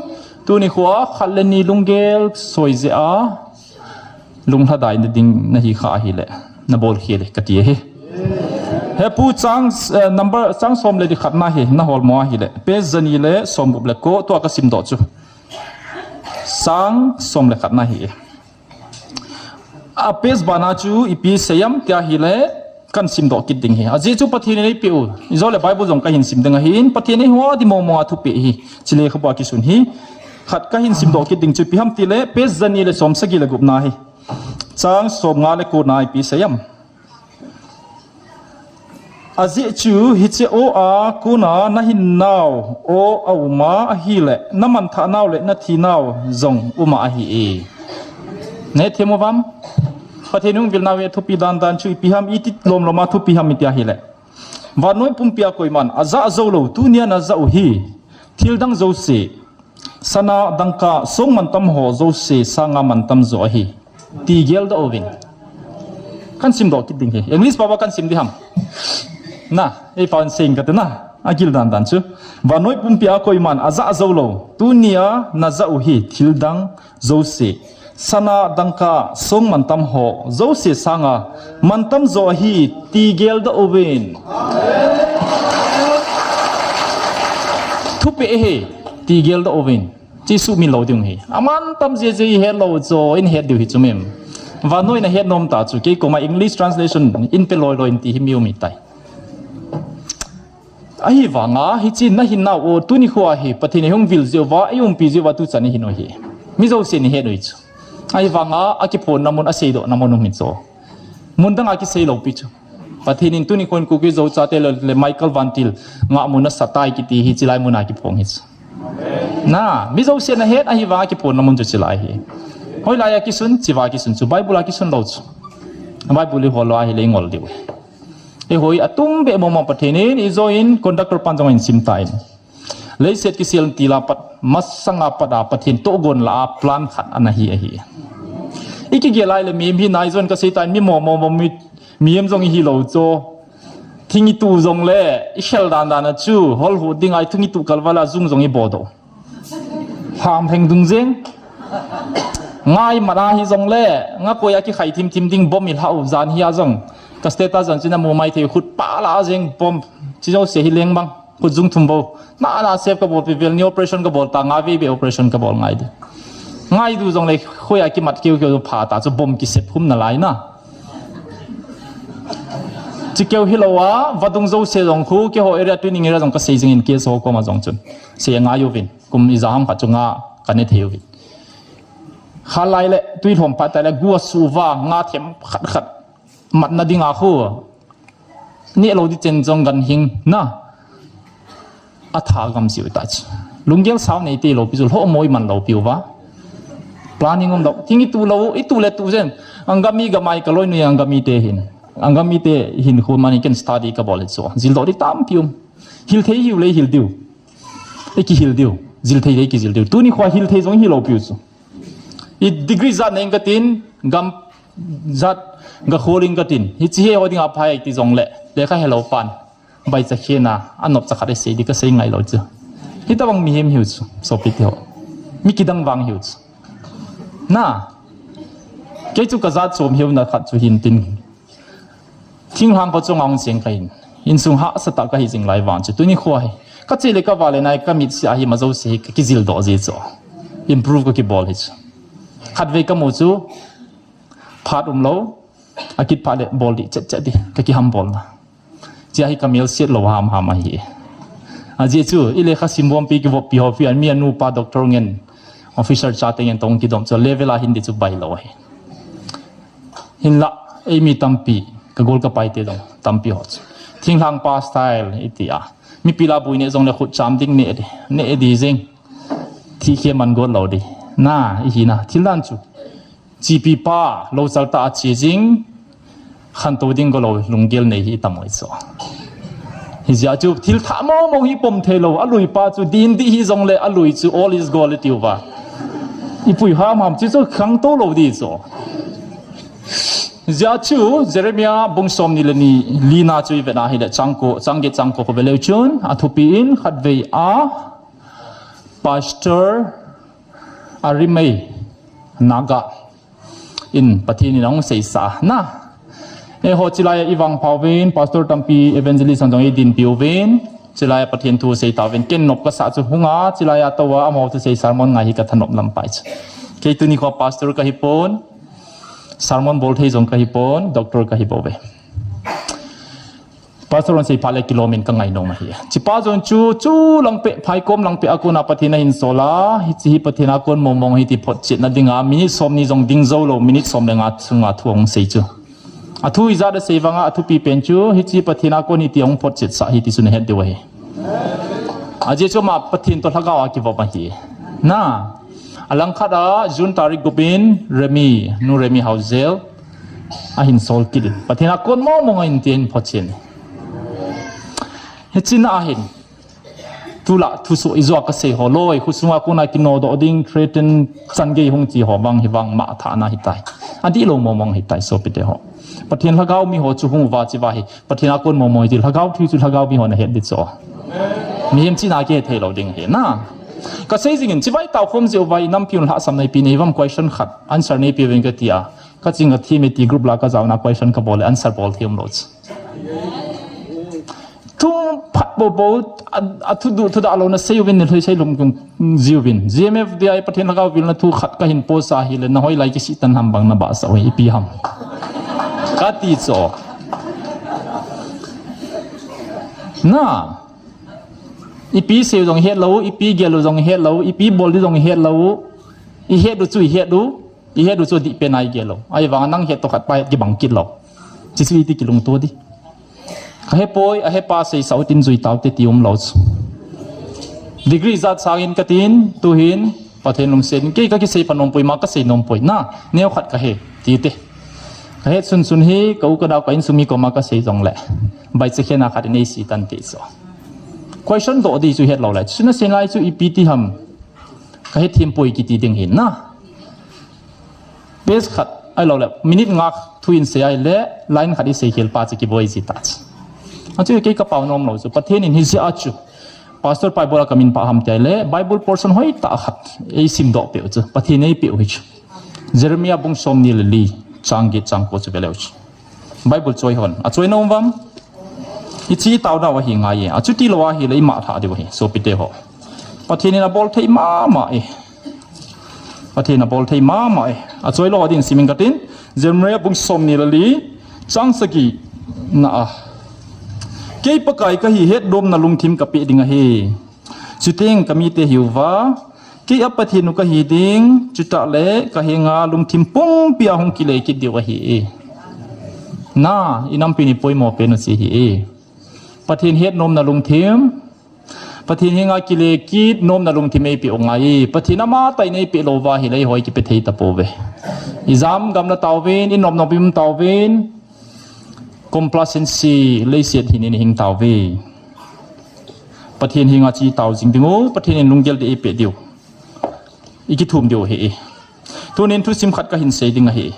tuni khoa khat le ni lunggel soi jeh a, lunglhadai na ding na hi kha ahile, na bol khel e ka ti ahi. He pu chang, eh, number chang som le di khat na hi, na hol mo ahile, page jani le som gup le ko, tua ka sim doh chu. Chang som le khat na hi. A page bana chu ipi seiyam tia hile, kan sim doh kit ding hi. Ajeh chu Pathen in eipeh u. Ijo le Bible jong ka hin sim ding ahin, Pathen in eiho a di mong mong a thupeh hi. Chule khabu a kisun hi. Khat ka hin sim doh kit ding chu ipi ham tile, page jani le som sagi le gup na hi. Chang som nga le ko na ipi seiyam. Ajeh chu hiche o a kona na hinnau o a um a ahile, na manthah nau le na thi nau jong um a ahi e. Ne themu vam? Pathen hung vil nau hi thupi dan dan chu ipi ham, iti lom lom a thupi ham iti ahile. Vannoi pumpi a koiman ajah jou lou, tunia na jah u hi thil dang jouse, sana, dangka, song mantam ho jouse sanga mantam jo ahi. Ti gel doh uvin. Kan sim doh kit ding hi. English pao a kan sim di ham. Na, ei pao in sing kate na. A gil dan dan chu. Vannoi pumpi a koiman ajah jou lou, tunia na jah u hi thil dang jouse, sana, dangka, song mantam ho jouse sanga mantam jo ahi, ti gel doh uvin. Thupeh hi, ti gel doh uvin. Jesu min lou ding hi. Aman tam jeh jeh i het lou chu, in het diu hi chu mem. Vannoi na het nom ta chu, kei koma English translation in pe loi loi in ti hi mi um hi tai. Ahivanga, hiche na hinnau o, tuni khoa hi, Pathen in hung vil jeh uva, ei umpi jeh uva, tuchan i hin u hi. Mi jousen i het u hi chu. Ahivanga, akiphonna mun, aseidohna mun um hi chu. Mun dang a kisei lou pi chu. Pathen in tuni khoin Kuki Zo chate le, le Michael Vantil ngah mun asa tai kiti hi chilai mun a kiphong hi chu. Na, mi jousen ahet ahivanga kiphonna mun chu chilai hi. Hoilai a kisun, chiva kisun chu, Bible a kisun lou chu. Bible i hol lou ahile i ngol diu. Eiho hi atum beh mong mong Pathen in, ijo in conductor pan jong in sim tan. Leiset kisel tila pat, masanga pat a Pathen tohgon lah a plan khat ana hi ahi. I kigel lai le mihem hina ijon ka sei tan, mi mong mong, mi, mihem jong i hi lou chu. Thing i tu jong le, i khel dan dan a chu, hol hu ding a i thing i tu kal vala jung jong i bo doh. Ham heng dung jeng. Nga i mat a hi jong le, nga koi a kikhai thim thim ding bom i lhau jan hi a jong. Ka status jan chu na mu mai thei, khut pa la jeng bom. Chi jouse hi leng bang. Khut jung thum bou. Na, na save ka bol pi vel ni operation ka bol ta, nga vei vei operation ka bol ngai di. Ngai du jong le khoi a kimat keu keu pha ta chu bom kisep khum na lai na. Chi keu hilou a, vadung jouse jong khu, keiho area tuining area jong ka sei jing in case ho koma jong chun. Sei ngai uvin, kum ija ham khat chu nga ka ne thei uvin. Kha lai le, tui lhom phat tai le, gua su va, nga them khat khat. Matna ding a khu. Neh lou di chen jong gan hing na. A tha gam siu ta chu. Lunggel sao nei te lou pi chu lhoh moi man lou piu va. Planning um lou. Thing i tu lou, i tu le tu jen. Angami gamai ka loi nui angami te hin. Angami te hin khu mani ken study ka bol chu. Jil doh di tampi um. Hil thei hiu le hil diu. I kihil diu. Jil thei le i kijil diu. Tuni khoa hil thei jong hi lou piu chu. I degree jat nei ka tin, gam jat ga kholing ka tin. Hichi he ho ding a phai ti jong le. Lekha he lou pan. Bai cha khena, a nop cha khat i sei di ka sei ngai lou chu. Hitabang mihem hiu chu, sopi te ho. Mi kidang vang hiu chu. Na, kei chu ka jat chom hiu na khat chu hin tin. Thinglhang ko chunga hung cheng ka hin. Insung hahsa tah ka hi jing lai vang chu. Tuni khoa hi. Ka che le ka va le nai ka mit sia hi ma jouse hi ka kijil doh ji chu. Improve ka kibol hi chu. Khat vei ka mu chu. Phat um lou. A kit phat le bol di chet chet di. Ka kiham bol na. Chia hi ka mel siat lou ham ham ahi. A jeh chu, i lekha sim bom pi kivop pi ho pi an mi a nu pa doctor ngen officer cha te ngen tong kidom chu level a hin di chu bai lou ahi. Hinlah, ei mi tampi, ka gol ka pai te dong, tampi ho chu. Thinglhang pa style, i ti a. Mi pila bui ne jong le khut cham ding ne di, ne di jing. Thi khe man gol lou di. Na, i hi na, thil dan chu. Chipi pa, lo chal ta a chi jing. Khantou ding golou lunggel nei hi tam oi chu. Hijeh chu thil thah mong mong hi pom thei lou, alui pa chu din di hi jongle alui chu all is gold tiu va. Ipui ham ham chu chu khangtou lou di chu. Hijeh chu Jeremiah bung som ni le ni li na chu ivet a hile chang ko, chang get chang ko ko veleu chun athupi in khatvei a Pastor Arimei Naga in Pathen in ahung seisa na. Eiho chilai a ivangpha uvin, Pastor tampi evangelist hon jong eidinpi uvin, chilai a Pathen thu seita uvin, ken nop kasah chu hunga, chilai a tou a amaho thusei sermon ngai hi kathanop lam pai chu. Kei tuni kho pastor kahi pon, sermon bol thei jong kahi pon, doctor kahi bou ve. Pastor hon sei phat le kilom in kangai nom ahi. Chipa jong chu, chu lang peh, phaikom lang peh a kona Pathen ahin sol a, hiche hi Pathen a kon mong mong hi ti photchetna dinga, minute som ni jong ding jou lou, minute som le nga sunga thu ahung sei chu. Athu ijat asei vanga, athupi pen chu, hiche Pathen a kon hi ti ahung photchet sah hi ti chu nahet diu ahi. Ajeh chu ama Pathen toh lhagao a kivop ahi. Na, alangkhat a, June tarik gup in, Remi, Nu Remi Haojel, ahin sol kit in. Pathen a kon mong mong ahin tin photchet. Hiche na ahin. Tulai thusoh ijou a kasei ho loi, khosunga kona kinodoh ding, threaten, chan gei hung chi ho vang hi vang ma thana hitai. Adih lou mong mong hitai, sopite ho. Pathen lhagao mi ho chu hung uva chiva hi. Pathen a kon mong mong hi ti lhagao thu chu lhagao mi ho nahet di chu. Mihem chihna kihethei lou ding hi na. Kasei jing in chibai tao khom jeh uva inampi un lhahsamna ipi nei uvam question khat. Answer neipe uvin kati a. Kaching kathem e ti group la kajaona question kabol le answer bol thei umlou chu. Thu phat bou bou, a, athu duh thu dah lou nasei uvin, nilhoi sei lum kum jiuvin. G M F D I Pathen lhagao vilna thu khat kahin post a hile, nahoi lai kisih tan ham bang nabahsah u hi ipi ham. Kati chu. Na. Ipi sei u jong het lou, ipi gel u jong het lou, ipi bol di jong het lou. Ihet u chu ihet u. Ihet u chu adih pen a igel lou. Ahivanga nang het toh khat pa het kibang kit lou. Chuchu iti kilungto di. Kahepoi, ahepa seisah utin jui taute ti umlou chu. Degree ijat sangin katin, tuhin, Pathen lungset in, kei kakisei pha nompoi, ima kasei nompoi, na, neokhat kahe, tite. Kahet sunsun hi, ka u ka nao ka insung mi koma kasei jongle. Baichakhen a khat in eisei tante chu. Question doh di chu het lou le. Chu nasei nalai chu ipi ti ham. Kahethem poi kiti ding hin na. Page khat ahilou le, minute nga thu in sei ahile, line khat isei khel pa chu kiboi ji ta chu. Achu kei kapao nom lou chu, Pathen in hijeh a chu. Pastor Paibol a kamin pha ham ti ahile, Bible portion hoitah khat eisimdoh peh u chu, Pathen eipeh u hi chu. Jeremiah bung somni le li, chang get chang ko chu veleu chu. Bible choi hon. Achoi nom uvam? Hiche taonau ahi ngai e. Achuti lou ahile ima lhah diu ahi. Sopite ho. Pathen in abol thei mama e. Pathen in abol thei mama e. Achoi lou din simin katin. Jeremiah bung somni le li. Chang sagi na a. Kei Pakai kahi hetnomna lungthim kapeh ding ahi. Chuteng kamite hiuva. Kei a Pathen u kahi ding, chutah le kahenga lungthim pumpi a hung kile kit diu ahi. Na, inampi in ipoimo pen u chu ahi. Pathen hetnomna lungthim, Pathen henga kile kit nomna lungthim eipeh u ngai. Pathen amatah in eipeh louva ahile eiho ikipe thei tapouve. Ijam gamla tauvin, inop nop in um tauvin, complacency leiset hin ihing tauve. Pathen henga che tao jing diu, Pathen in lunggel ding eipeh diu. Ikithum diu ahi. Tunin thusim khat kahin sei ding ahi.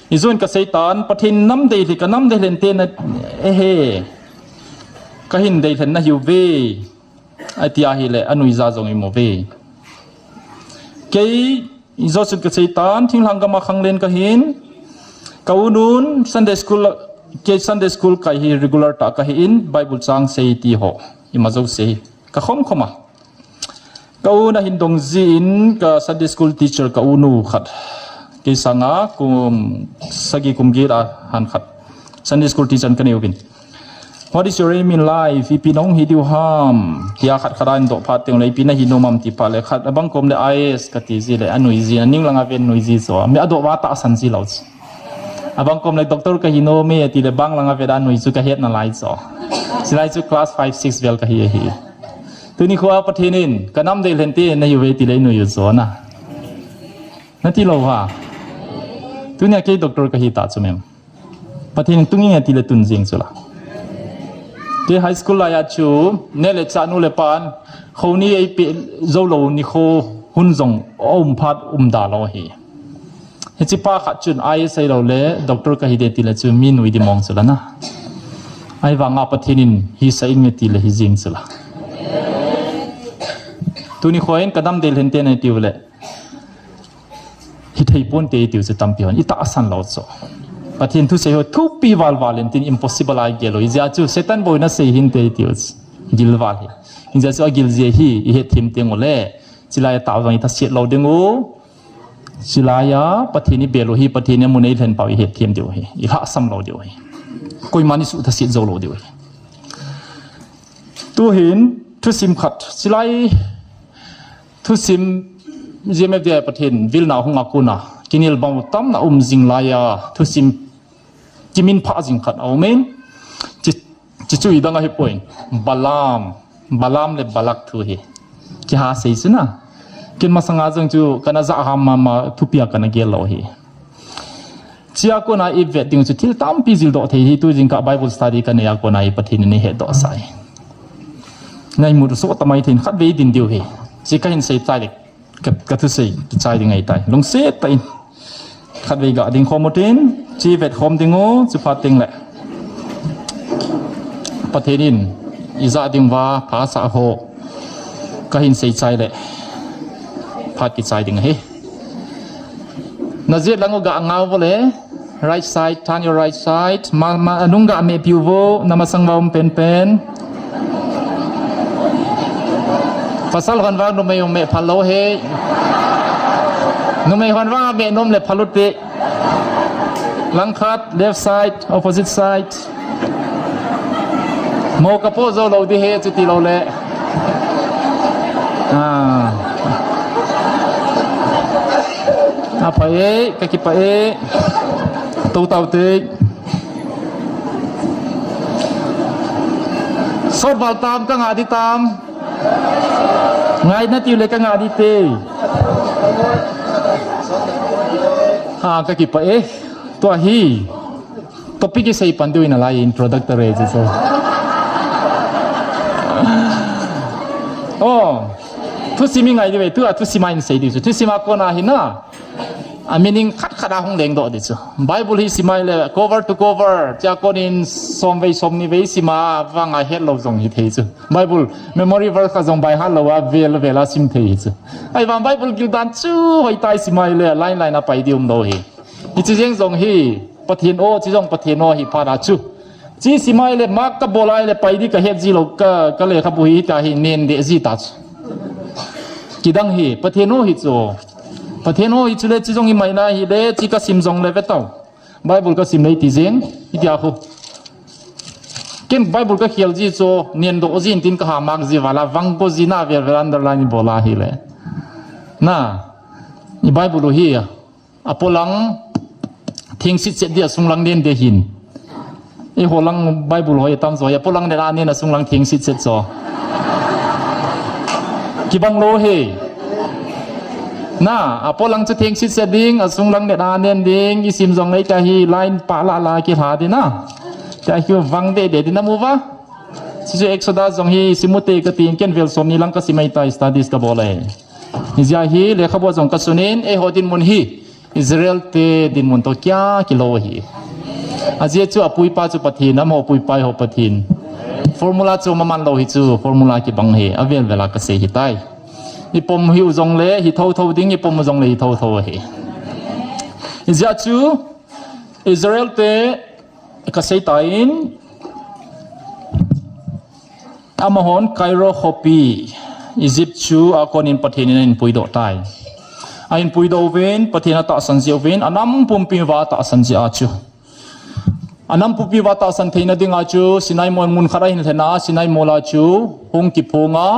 Ijou in kasei tan, Pathen nam deilhen, kanam deilhen te na, ehe. Kahin deilhen nahiuve. Ati ahile, anuija jong imuve. Kei, ijou chun kasei tan, thinglhang gama khanglen kahin. Ka unun, Sunday school, kei Sunday school kai hi regular tah kahin, Bible chang sei ti ho. Ima jou sei. Kakhom khom a. Ka u nahin dong jin ka Sunday school teacher ka unu khat. Kei sanga kum sagi kum get a han khat. Sunday school teacher kanei uvin. What is your aim in life? Ipi nahung hi diu ham? Tia khat khat ahin doh phat teng le ipi nahi nom am ti phat le khat abang kom le I A S kati ji le anui ji, aning langa ven nui ji chu. Mi adoh va tahsan ji lou chu. Abang kom le doctor kahi nom e ti le bang langa vet anui chu kahet nalai chu. Chulai chu class five, six vel kahi ahi. Tuni khoa Pathen in, kanam deilhen te nahiuve ti le inui u chu na. Nati lou ha. Tunia kei doctor kahi ta chu mem. Pathen in tungin ati le tun jing chu la. Kei high school lai a chu, neh le chah nu le pan, kho ni ei pe jou lou nikho hun jong um phat um da lou hi. Hiche pa khat chun I A S ahilou le, doctor kahi ding ti le chu mi nui di mong chu la na. Ahivanga Pathen in hisah in nge ti le hi jing chu la. Tuni kho in ka dam del hen te nai tiu le. Hithei ponte tiu chu tampi hon. I tahsan lou chu. Pathen thusei ho thupi val val in tin impossible a gel lou. Hijeh chu Satan boina sei hinte tiu chu. Gil val hi. Hijeh chu agil jeh hi, i het them teng u le. Chulai a tao jong i thaset lou ding u. Chulai a Pathen i bel u hi, Pathen in amun eilhen pau i het them diu hi. I lhahsam lou diu hi. Koiman i suh thaset jou lou diu hi. Tuhin, thusim khat. Chulai, thusim G M F D I Pathen vilna hung a kona. Kinel bang u tamna um jing lai a. Thusim kimin pha jing khat a um in. Chi, chi chu i dang ahi poi. Balaam. Balaam le Balak thu hi. Kiha sei chu na. Ken masanga jong chu kana ja ham mama thupi a kana gel lou hi. Chia kona i vet ding chu thil tampi jil doh thei hi tu jingkah Bible study ka nei a kona i Pathen in ei het doh sai. Ngai mu so tamai thin khat vei din diu hi. Chi ka hin sei tai le ka, ka thusei kichai ding ahi tai. Lungset tah in. Khat vei ga ding khom u tin, chi vet khom ding u, chu phat teng le. Pathen in, i ja ding uva, pha sa ho. Ka hin sei chai le. Phat kichai ding ahi. Na jet lang u ga ngau vo le. Right side, turn your right side. Ma, ma, anung ga me piu vo, na masang va um pen pen. Pasal hon vang numei um me phal lou he. Numei hon vang me nom le phal u te. Lang khat, left side, opposite side. Mo ka po jou lou di he, chuti lou le. Ah. Apa e, ka kipah e. Tou tau te. Sot val tam, ka nga di tam. Ngai na tiu le ka nga di te. Ah, ka kipah e. Tua hi. Topic i sei pan diu in a lai introductory chu so. Oh, thusim i ngai diu ve, tua thusim a in sei diu chu. Thusim a kona hi na. A meaning khat khat a hung leng doh diu chu. Bible hi sim a le cover to cover, chia kon in som vei som ni vei sim a vang a het lou jong hi thei chu. Bible memory verse kha jong by heart lou a vel vel a sim thei hi chu. Ahivang Bible gil dan chu hoi tai sim a le line line a pai di um lou hi. Hiche jeng jong hi, Pathen o, chi jong Pathen o hi phat a chu. Chi sim a le, mark ka bol a le, pai di ka het ji lou, ka, ka lekhabu hi ta hi, nen de ji ta chu. Kidang hi, Pathen o hi chu. Pathen o hi chu le, chi jong hi mai na hi le, chi ka sim jong le ve tau. Bible ka sim le ti jeng, i tia khu. Ken Bible ka khel ji chu, nen doh jin tin ka ha mark ji vala, vang ko ji na vel vel underline bol a hi le. Na, i Bible hi, Apolang theng sit set dia sunglang den de hin. Eiho lang Bible hoi tam jo, apolang den a nen a sunglang theng sit set jo. Kibang lou he. Na, apolang chu theng sit set ding, a sunglang den a nen ding, i sim jong nei ta hi line pa la la kilha di na. Ta hi vang de de di na mu va. Chu chu Exodus jong hi sim u te ka tin ken vel som ni lang ka sim ai ta studies ka bol e. Hijeh a hi lekhabu jong ka sunin eiho dinmun hi. Israel te dinmun to kia kilou ahi. Ajeh chu apuipa chu Pathen, amaho puipa eiho Pathen. Formula chu maman lou hi chu, formula kibang hi, avel vel a kasei hitai. Ipom hi u jongle, hi thotho ding, ipom u jongle, hi thotho ahi. Ajeh chu, Israel te kasei tan, Amahon Cairo khopi, Egypt chu a konin Pathen in ahin puidoh tai. Ahin puidoh uvin, Pathen atahsan jeh uvin, anam pumpi uva atahsan jeh a chu. Anam pumpi uva atahsan theina dinga chu, Sinai mol mun khat ahin lhena, Sinai mol a chu, hung kiphong a,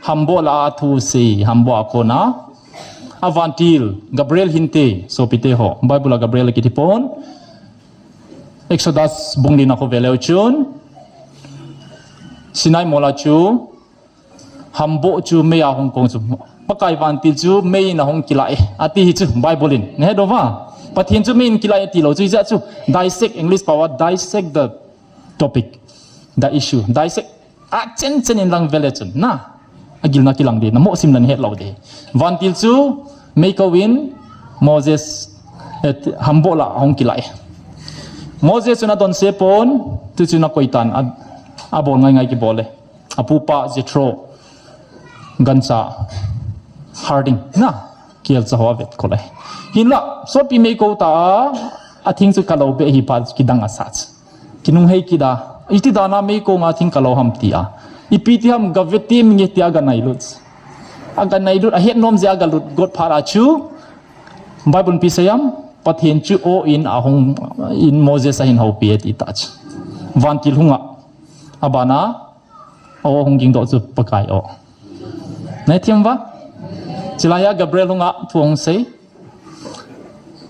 hamboh la a thu sei, hamboh a kona. Avantil, Gabriel hinte, sopite ho, Bible a Gabriel kiti pon. Exodus bung li na kho veleu chun, Sinai mol a chu, hamboh chu mei a hung kong chu, Pakai vantil chu mei in ahung kila e, ati hi chu Bible in. Nahe dou va? Pathen chu mi in kilai ti lou chu, ijeh chu dissect, English pao a dissect the topic, the issue. Dissect a chen chen in lang vele chun na, agilna kilang ding, namoh sim nan het lou ding. Vantil chu meikou in Moses, eh, hamboh la hung kilai. Moses chun adonse pon, tu chu na koi tan, a, abol ngai ngai kibol e. Apupa Jethro, gancha Harding na, kelcha ho avet kol e. Hinla, sopi meikou ta a, athing chu kalou be hi pa kidang asah. Kinunghei kida, iti dana meikou nga thing kalou ham tia. Ipi ti ham gave ti mi nge tia aganai lut. Aganai lut, ahet nom jeh a galut got phat a chu. Bible pi sayam, Pathen chu o in ahung in Moses ahin houpi e ti ta chu. Vantil hunga, abana, o hung ging doh chu Pakai o. Nai thiam va? Chilai a Gabriel hunga thu hung sei.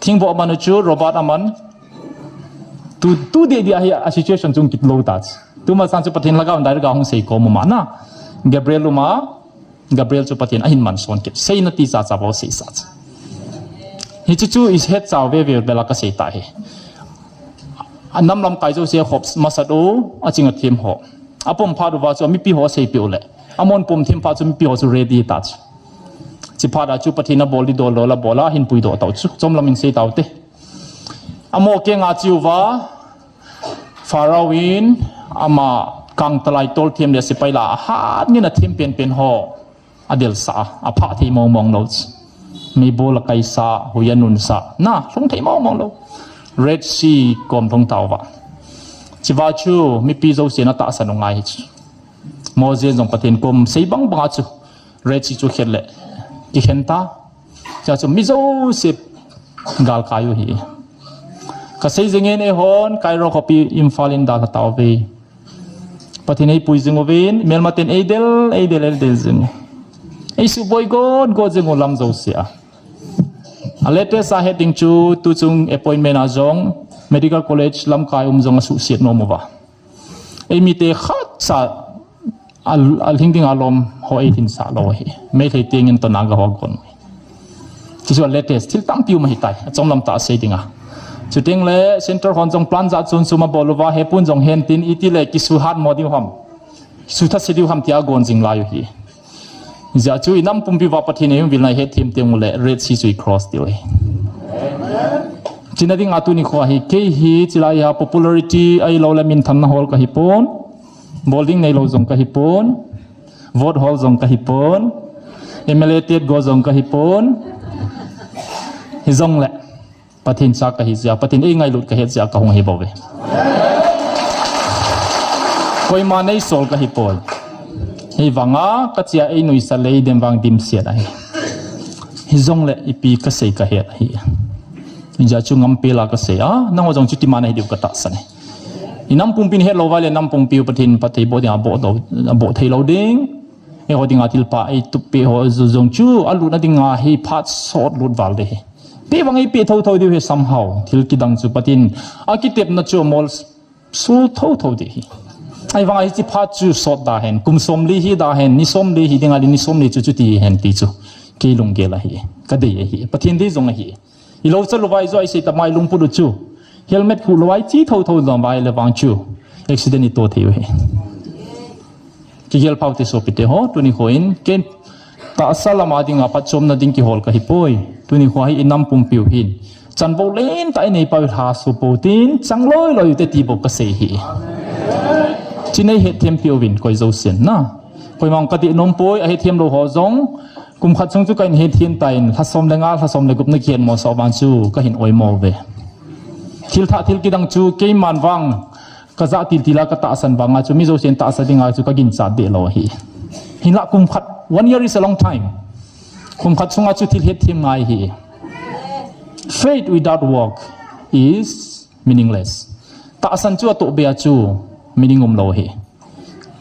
Thingboh manu chu Robert aman. Tu, tu deh deh ahi a situation chung kit lou ta chu. Tuma sang chu Pathen lhagao in direct a hung sei kom uma na. Gabriel uma, Gabriel chu Pathen ahin man son kit. Seina ti cha cha bou sei sa chu. Hichu chu i het chau ve ve bela ka sei ta hi. A nam lamkai jouse khop masat u, aching athem ho. Apom phat uva chu mipi ho seipeh u le. Amon pom them phat chu mipi ho chu ready ta chu. Chi phat a chu Pathen abol di dol dol abol a hin puidoh tau chu. Chomlam in sei tau te. Amo kenga chi uva, Pharaoh in ama kangtalai tolthem le sepai la ahat ngin athem penpen ho adelsa a, aphah thei mong mong lou chu. Meibol akaisa, hui anunsa, na, lhung thei mong mong lou. Red Sea kom lhung tauva. Chiva chu mipi jousen atahsan u ngai hi chu. Moses jong Pathen kom sei bang banga chu Red Sea chu khen le, kikhen ta. Chua chu mi jouse galkai u hi. Kasei jingin eihon Cairo khopi Imphal in dalha tauve. Pathen eipui jing uvin, melmaten eidel, eidel, eidel jing u. Eisuboi got got jing u lam jouse a. A latest a het ding chu tuchung appointment a jong Medical College lamkai um jong asuhset nom uva. Eimite khatcha a, alhing ding alom ho eilhinsah lou hi. Meitei tengin toh Naga ho gon. Chuchu a latest thil tampi um ahitai. Achomlam tah sei dinga. Chuteng le center hon jong plan jat chom chom abol uva, hepun jong hen tin itile kisuhat mo diu ham, sutha se diu ham tia gon jing lai u hi. Hijeh chu inam pumpi uva Pathen eihung vilna ihetthem teng ule Red Sea chu icross diu hi. Chuna dinga tuni kho hi, kei hi chilai a popularity ahilou le minthanna hol kahipon, bol ding neilou jong kahipon, vote hol jong kahipon, M L A tet go jong kahipon. Hijongle Pathen cha kahi jeh a, Pathen eingailut kahet jeh a kahung ahi bouve. Koima neisol kahipoi. Hivanga kachea einuisat le eidem vang dimset ahi. Hijongle ipi kasei kahet ahi. Hijeh chun ngampela kasei a, nangho jong chuti man ahi diu katahsan e. Inam pumpin hetlou uva le nam pumpiu Pathen phatthei boh dinga boh thei lou ding. Eiho dinga thilpha eitup peh ho jong chu alutna dinga hi phat sot lut val ding ahi. Peh vang eipeh thotho diu ahi somehow. Thil kidang chu Pathen akitepna chu amol sul thotho ding ahi. Ahivanga hiche phat chu sot da hen, kum somli hi da hen, ni somli hi dinga le ni somli chu chuti hen ti chu kei lunggel ahi, kadei ahi, Pathen dei jong ahi. Ilou chalouva ijo isei tama ilungput u chu, helmet khuh louva iche thotho jong uva ahile vang chu accident ito thei u ahi. Kigel phaute sopite ho, tuni kho in ken tahsa lama dinga phatchomna ding kihol kahipoi. Tuni kho hi inam pumpiu hin chanvou lentah inei pau hi lhaso pou tin, chang loi loi ute ti bou kasei ahi. Chuna ihetthem peh uvin koi jousen na. Koima kadih nompoi, ahetthem lou ho jong kum khat sung chu kahin hetthem tan, lhasom le nga, lhasom le gup na kihetmosah vang chu kahin oimo uve. Thil thah thil kidang chu keiman vang kajah tiltil a katahsan vanga chu mi jousen tahsa dinga chu kaginchat deh lou ahi. Hinla kum khat, one year is a long time. Kum khat sunga chu thil hetthem ngai ahi. Faith without work is meaningless. Tahsan chu atoh beh a chu meaning umlou ahi.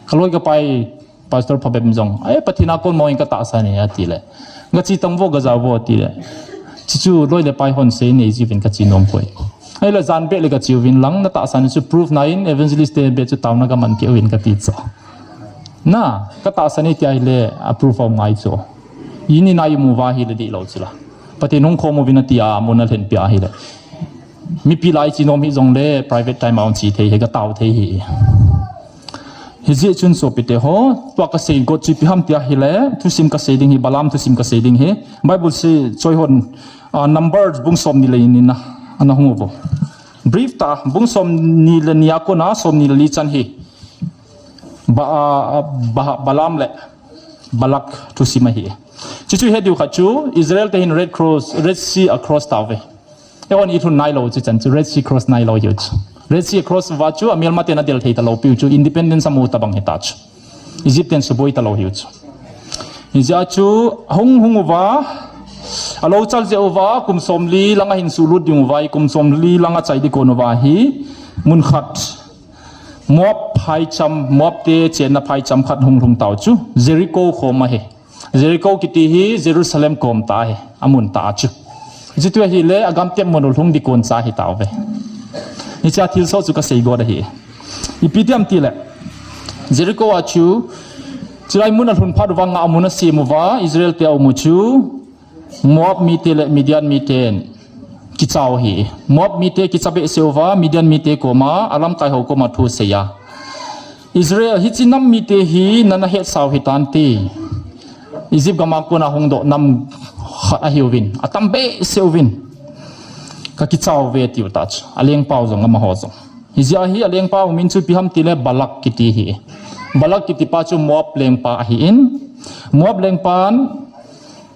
Kaloi kapai Pastor phabep jong, eh, Pathen a kon mong in katahsan e atile, gache tang vo, gajao vo atile, chuchu loi le pai hon sei nei jiuvin kache nompoi. Ahile jan beh le kache uvin lang, natahsan chu proof nai in evangelist te beh chu taona kaman peh uvin kati chu. Na, katahsan e tia ahile a proof um ngai chu. Ini na imu uva ahile dihlou chu la. Pathen hung khom uvin ati a, amun alhenpi ahile. Mipi lai chi nom hijongle private time a hung chi thei hi, ka tao thei hi. Hijeh chun sopite ho, tua kasei got chu ipi ham tia ahile, thusim kasei ding hi, Balaam thusim kasei ding hi. Bible se choi hon, ah, Numbers bung somni le ni na, ana hung uvo. Brief ta, bung somni le ni a kona, somni le li chan hi. Ba, ah, ba, Balaam le Balak thusim ahi. Chuchu he diu khat chu, Israel te hin Red Cross, Red Sea a cross tauve. Eihon ilhun nailou chu chan chu, Red Sea cross nailou hiu chu. Red Sea cross uva chu, amelma ten adel thei talou piu chu, independence amu tabang hita chu. Egypt ten suboi talou hiu chu. Hijeh chu, hung hung uva, alou chal jeh uva, kum somli lang ahin sulut ding uva, kum somli lang achai ding kon uva hi, mun khat. Moab phaicham, Moab te chenna phaicham khat hung lhung tau chu, Jericho khom ahi. Jericho kiti hi Jerusalem kom tah ahi, amun tah chu. Chuti ahile, agam tep mun u lhung ding kon cha hi tauve. Hichea thilsoh chu kasei got ahi. Ipi ti ham tile, Jericho a chu, chulai mun alhun phat uva ngahmun asem uva, Israel te aum u chu, Moab mite le Midian miten kichau hi. Moab mite kicha behseh uva, Midian mite koma, alamkai ho koma thu asei a. Israel, hiche nam mite hi nana hetsau hitante. Egypt gama kona hungdoh nam khat ahiuvin, atam behseh uvin. Kakichau uve tiu ta chu, alengpau jong amaho jong. Hijeh a hi alengpau min chu ipi ham tile Balak kiti hi. Balak kitipa chu Moab lengpa ahin. Moab lengpan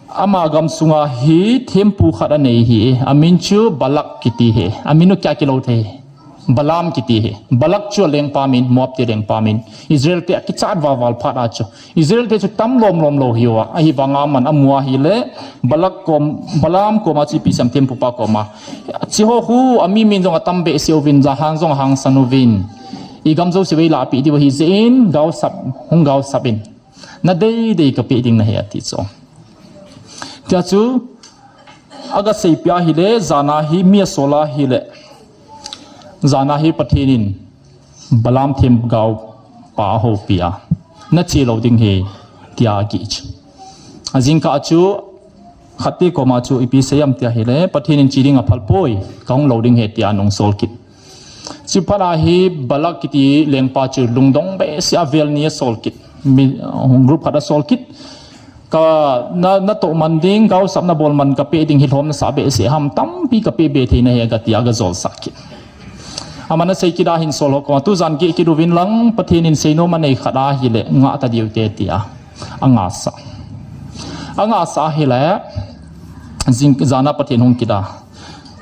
ama gamsunga hi thempu khat anei hi. Amin chu Balak kiti hi. Amin u kia kilou thei. Balaam kiti hi. Balak chu alengpa min, Moab te lengpa min. Israel te akichat valval phat a chu. Israel te chu tam lomlom lou hiuva. Ahivanga aman amu ahile, Balak kom, Balaam koma chu ipi asei em thempupa koma. Hicheho khu, ami min jong atam behseh uvin, jahang jong ahangsan uvin. Igam jouse vei lahpeh diu ahi jeh in, gaosap, hung gaosap in. Nadeidei kapeh ding nahi ati chu. Tia chu, aga seipeh ahile, jana hi mi asol ahile. Jana hi Pathen in Balaam themgaopa ahoupi a. Nache lou ding ahi, tia agih chu. Ajingkah chu, khatte koma chu ipi asei em tia ahile, Pathen in che ding aphal poi, kahung lou ding ahi tia anung sol kit. Chuphat a hi Balak kiti lengpa chu lungdong behseh a vel ni asol kit. Mi, hung group khat asol kit. Ka, na, natoh man ding, gaosap nabol man kapeh ding hi lhom nasah behseh ham, tampi kapeh be thei nahi kati a agajolsah kit. Aman asei kit a hinsol ho koma, tujan geh kit uvin lang, Pathen in seinom anei khat ahile, ngah tadiu te tia. Angasah. Angasah ahile, jing, jana Pathen hung kit a.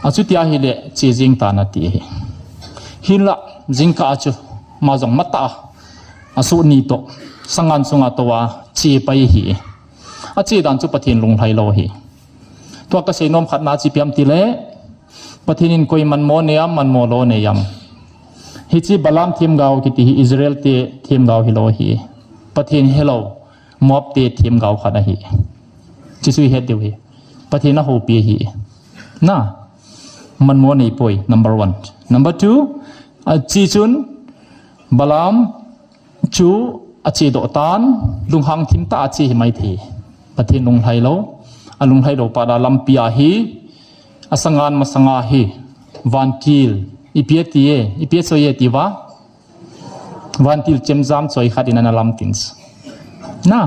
Achuti ahile, che jeng tan ati ahi. Hinla, jingkah a chu, ama jong matah a. Asoh ni toh, sangan chunga tou a, che pai ahi. Ache dan chu Pathen lunglhai lou ahi. Tua kasei nom khatna chu ipi ham tile, Pathen in koi manmo nei am, manmo lou nei am. Hiche Balaam themgao kiti hi Israel te themgao hilou ahi. Pathen helou, Moab te themgao khat ahi. Chuchu ihet diu ahi. Pathen ahoupi ahi. Na, manmo nei poi, number one. Number two, ache chun, Balaam chu ache doh tan, lunghang thim tah a ache himai thei. Pathen lunglhai lou, alunglhai lou pa da lampi a hi, asangan masanga hi, vantil, ipi ati e, ipi asei e tiva, vantil chemjam choi khat in ana lam tin. Na,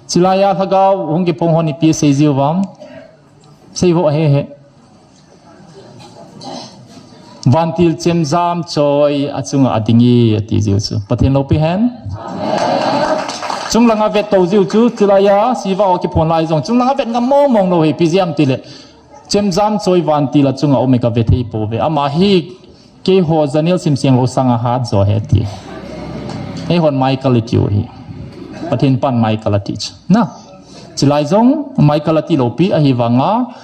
chulai a lhagao hung kiphong hon ipi asei jiu vam, sei vo he he. Vantil chemjam choi achunga ading e, ati jiu chu. Pathen loupi hen. Chunglanga vet tou jiu chu, chulai a, siva o kiphon lai jong. Chunglanga vet ngam mong mong lou hi, ipi jeh ham tile. Chemjam choi vantil achunga um e kave thei pouve. Ama hi keiho Daniel simseng lou sanga hat jo ahi ati. Eihon Michael iti u ahi. Pathen pan Michael ati chu. Na. Chulai jong Michael ati lou pi ahivanga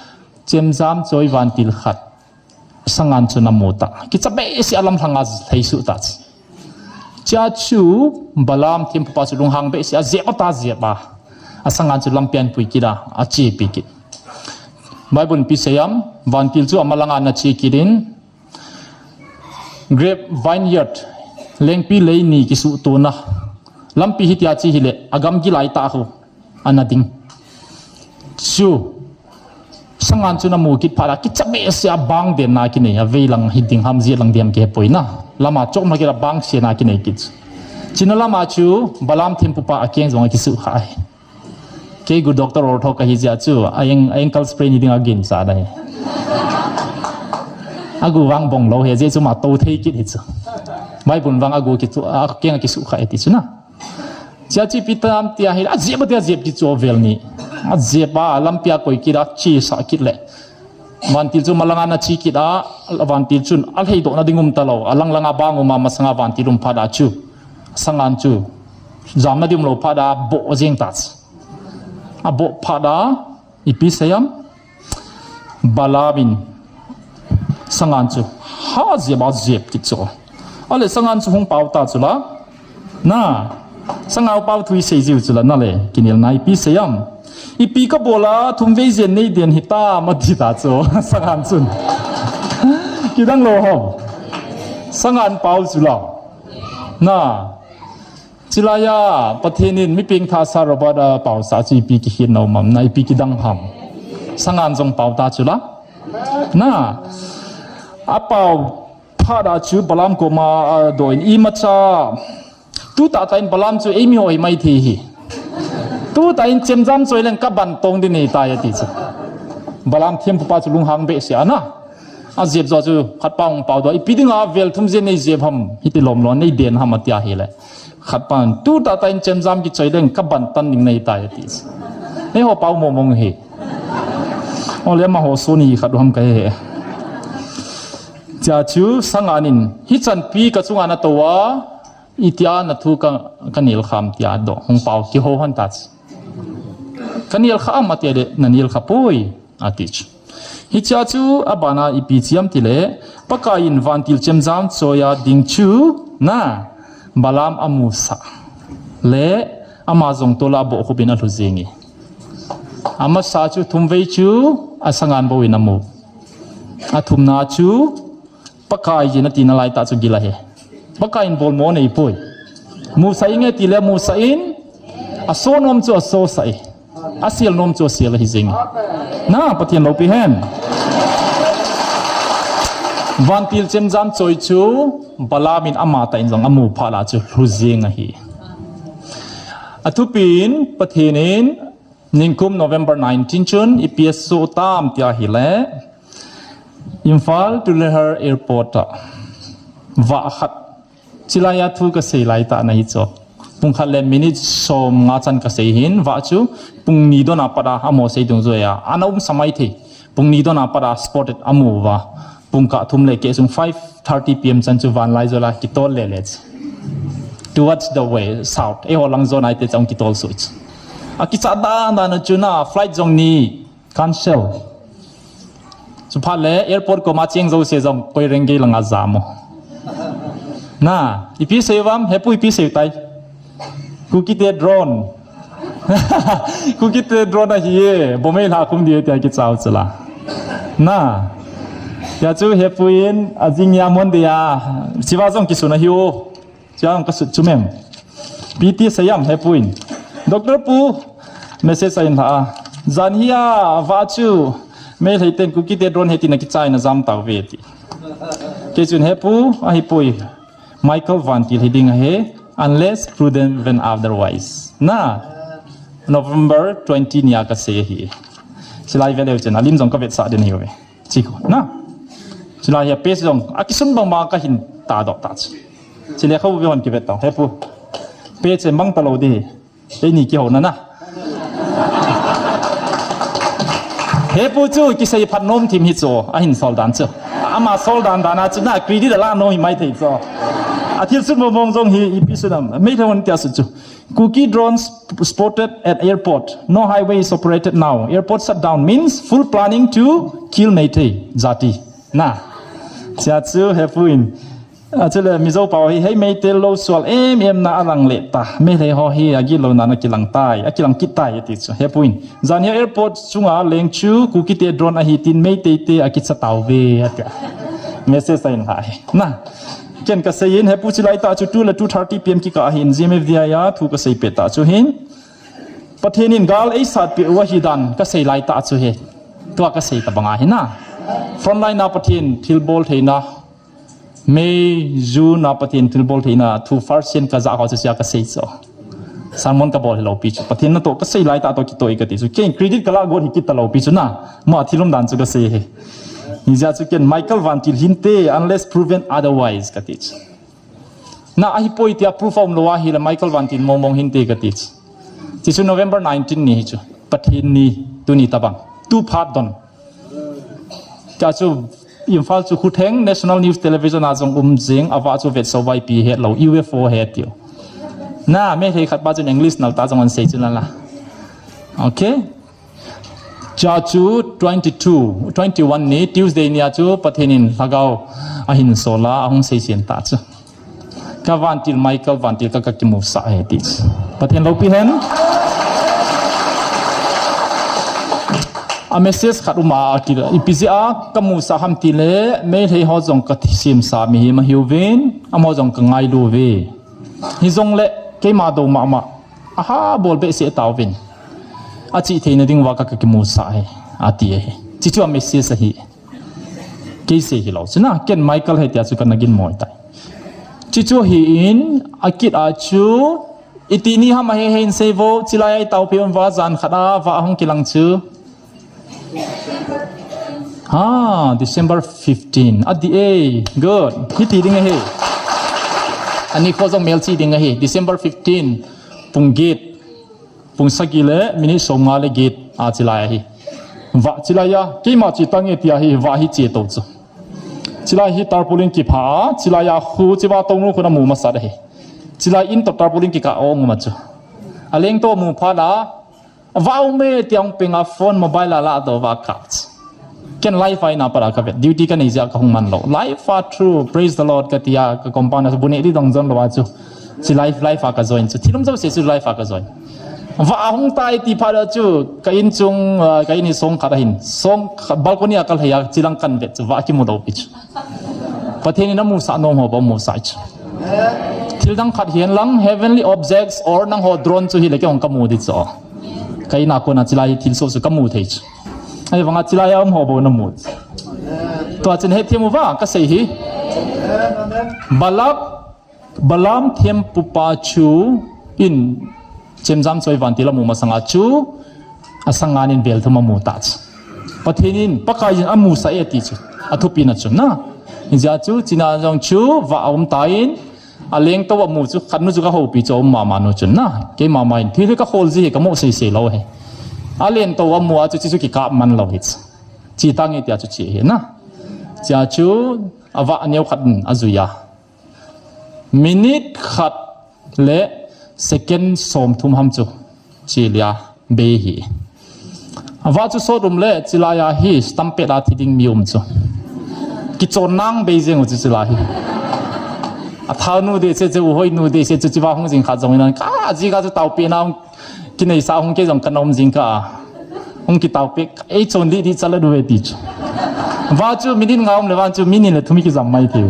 chemjam choi vantil khat. Sangan chu namu ta. Kicha behseh a lamlhanga lhai suh ta. Chea chu Balaam thempupa chu lunghang behseh a jep a ta jep a. Asangan chu lampi a pui kit a, achepi kit. Bible in ipi asei em, vantil chu amalanga ana che kit in, grape vineyard, lengpi lei ni kisuhtona. Lampi hitia che hile, agamgi lai tah khu. Ana ding. Chu, Sangan chu amu kit phat a kicha behseh a bang den na kinei, avei lang hi ding ham, jet lang ding ham kihepoi na. Lama chom ha kila bang se na kinei kit. China lama chu Balaam thempupa akeng jong akisuh kha hi. Kei gu doctor ortho kahi jeh chu, a eng-, a ankle sprain hi ding a ginsa da hi. Agu vang bong lou hi, jeh chu ama to thei kit hi chu. Bible vang agu kitu, akeng akisuh kha e ti chu na. Chia chi pi tam tia hi, ajep a tia jep kit chu vel ni. Ajep a, lampi a koi kit a, chi sa kit le. Vantil chu malanga na chi kit a, vantil chun alhei doh na ding um ta lou. Alang langa bang um a, masanga vantil um phat a chu. Sangan chu. Jam na ding um lou phat a, boh jeng ta chu. Aboh phat a, ipi seiyam. Balaam in. Sangan chu. Ha jep a jep kit chu. Ale sangan chu hung pao ta chu la. Na, sanga u pao thu isei jiu chu la na le, kinel na ipi seiyam. Ipi kabol a, thum vei jen nei den hitam ati ta chu, sangan chun. Kidang lou ham. Sangan pao chu la. Na, chilai a, Pathen in mi pengthah sa Robert a pao sa chu ipi kikhen nom am, na ipi kidang ham. Sangan jong pao ta chu la. Na, apao phat a chu Balaam koma adoh in imacha. Tuta tah in Balaam chu eimi ho hi mai thei hi. Tuta in chemjam choi leng kaban tong ding nei tai ati chu. Balaam thempupa chu lunghang behseh a na. Ajep jo chu khatpa hung pao doh. Ipi dinga vel thum jen nei jep ham. Hiti lom lou nei den ham atia hile. Khatpan, tuta tah in chemjam kichoi leng kaban tan ding nei tai ati chu. Eiho pao mong mong hi. Ole amaho suni khat u ham kahe he. Chia chu sangan in, hichan pi kachunga nato a, itia nathu ka, kanel kham tia doh, hung pao kiho han ta chu. Kanel kha am atia le, nanel kha poi, ati chu. Hichia chu abana ipi seiyam tile, Pakai in vantil chemjam choi a ding chu, na, Balaam amusah. Le, ama jong tola bohkhup in alhu jing e. Amasa chu thum vei chu, asangan bou in amu. Athumna chu, Pakai jin ati nalai tah chu gil ahi. Pakai in bolmo nei poi. Musah inge tile musah in, aso nom chu aso sah e. Asel nom chu asel ahi jing e. Na, Pathen loupi hen. Vantil chemjam choi chu, Balaam in ama tah in jong amu phat a chu lhu jing ahi. Athupin, Pathen in, ningkum November nineteen chun, ipi asoh tam tia hile, Imphal to Lehar Airport a, vah khat, chilai a thu kasei lai tah na hi chu. Pung khat le minute som nga chan kasei hin, vah chu, pung ni don a pat a, amaho sei dungjuia, ana um sa mai thei. Pung ni don a pat a, spotted amu uva. Pung kah thum le keh sung five thirty P M chan chu van lai jol a kitol le le chu. Towards the west, south. Eiho lang jon a ite chang kitol suh chu. Akicha dan dan a chu na flight jong ni cancel. Chuphat le airport koma cheng jouse jong koi rengei langa jam u. Na, ipi sei uvam, hepu ipi sei u tai. Kukite drone. Kukite drone ahi e, bomei lha khum di e tia kicha u chu la. Na. Tia chu hepu in, ajing ya mon dia, chiva jong kisun ahi u. Chiva jong kasut chu mem. Ipi ti seiyam hepu in. Doctor pu, message ahin lha a. Jan hia, vah chu, Meitei ten Kukite drone he tina kichai na jam tauve ti. Kei chun hepu, ahipoi. Michael Vantil hi ding ahi, unless prudent when otherwise. Na, November twenty nia kasei ahi. Chilai veleu chen, alim jong kavetsah den ahiuve. Chi khu, na. Chilai hia page jong, akisun bang bang kahin tadoh ta chu. Chilai kho ve hon kivet tau, hepu. Page mang talou di. Eini kihouna na. Hepu chu kisei phat nom thim hi chu, ahin sol dan chu. Ama sol dan dan a chu na, credit ala nom hi mai thei chu. Athil sun mong mong jong hi, ipi sun am, Meitei hon tia sun chu. Kuki drones spotted at airport. No highway is operated now. Airport shutdown means full planning to kill Meitei jati. Na. Chia chu hepu in. Achule Mizo pau hi, hei Meitei lou sual em em na alang le ta. Meitei ho hi agilou na na kilang tai, akilang kit tai ati chu. Hepu in. Jan hia airport chunga leng chu Kukite drone ahi tin Meitei te akicha tauve ati. Message ahin lha hi. Na. Ken kasei in hepu chilai tah chu two le two thirty P M kikah ahin G M F D I a thu kasei pet tah chu hin. Pathen in gal eisat peh u ahi dan kasei lai tah chu hi. Tua kasei tabang ahi na. Frontline a Pathen thilbol theina, May, June a Pathen thilbol theina thu first hand kajah ho chu sia kasei chu. Sermon kabol hilou pi chu, Pathen natoh kasei lai tah toh kitoh e kati chu. Ken credit kalah got hi kit talou pi chu na. Ama thil umdan chu kasei hi. Hijeh chun ken Michael Vantil hinte, unless proven otherwise kati chu. Na ahipoi tia proof aumlou ahile Michael Vantil mong mong hinte kati chu. Chuchu November nineteen ni hi chu. Pathen ni, tuni tabang. Tu phat don. Chuchu Imphal chu khutheng National News Television a jong um jing, avah chu Vetsovaipi hetlou, U F O he tiu. Na, Meitei khat pa chun English nal tah jong ahin sei chu lala. Okay. Chuchu twenty-two, twenty-one ni, Tuesday nia chu Pathen in lhagao ahin sol a, ahung seisen tah chu. Ka Vantil, Michael Vantil ka, kakimusah e ti chu. Pathen loupi hen. A message khat um a, akila, ipi jeh a kamusah ham tile, Meitei ho jong kasemsa mihem ahiuvin, amaho jong kangailu uve. Hijongle, keima dou mama. Aha bol behseh tauvin. Achih theina diuva ka, kakimusah e, ati ahi. Chuchu a message ahi. Kei sei hilou chu na, ken Michael he tia chu kana ginmo tai. Chuchu ahin, akit a chu, iti ni ham ahi hin seivo, chulai a itaopi uva jan khat a, vah ahung kilang chu. Ha, December fifteen. Adih e, good. Hiti ding ahi. Anikho jong melchih ding ahi. December fifteen, pung get. Pung sagi le minute somnga le get a chulai ahi. Vah chulai a, keima che tange tia hi, vah hi che tou chu. Chulai hi tarpaulin kipha a, chulai a khu chiva tongnu khu namu masat ahi. Chulai in toh tarpaulin kikah ong ma chu. Aleng toh amu phat a, vah ume tia hung peng a phone mobile a ladoh uva kap chu. Ken live a ina pat a kavet. Duty kanei jeh a kahung man lou. Live a through, praise the Lord katia, ka compound a bu neh di dong jon lou a chu. Chu live, live a kajoin chu. Thil um jouse chu live a kajoin. Vah ahung tai ti phat a chu, ka in chung, ah, ka in hi song khat ahin. Song khat balcony a kalhai a, chulang kavet chu, vah kimu lou pi chu. Pathen in amusah nom ho bou amusah chu. Thil dang khat hihen lang, heavenly objects or nangho drone chu hile kei hung kamu di chu. Ka in a kona chulai hi thilsoh chu kamu thei chu. Ahivanga chulai a um ho bou namu. Tua chun hethem uva, kasei hi. Balak, Balaam thempupa chu in Chemjam Choi Vantil amu masanga chu, asang ngan in vel thum amu tah chu. Pathen in, Pakai in amusah e ti chu. Athupina chu na. Hijeh chun, chuna jong chu, vah aum tan, aleng toh amu chu, khat nu chu kahoupi chu, aum mama nu chu na. Kei mama in, thil hi kahol ji hi, kamu seisei lou hi. Alen toh amu a chu, chuchu kikap man lou hi chu. Che tange tia chu che hi na. Chua chu, avah aneo khat in ajui a. Minute khat le second somthum ham chu. Che lia bei hi. Avah chu sot um le, chulai a hi, stampede a thi ding mi um chu. Kichon nang bei jeng u chu chulai hi. Athau nu dehset chu, uhoi nu dehset chu, chua hung jing khat jong in, ka ji ka chu taopi na hung Kineisa hung kei jong kana um jing ka a. Hung kitaopi, ei chon di di chala du ve ti chu. Vah chu minute nga um le vang chu minute le thum kijam mai thei.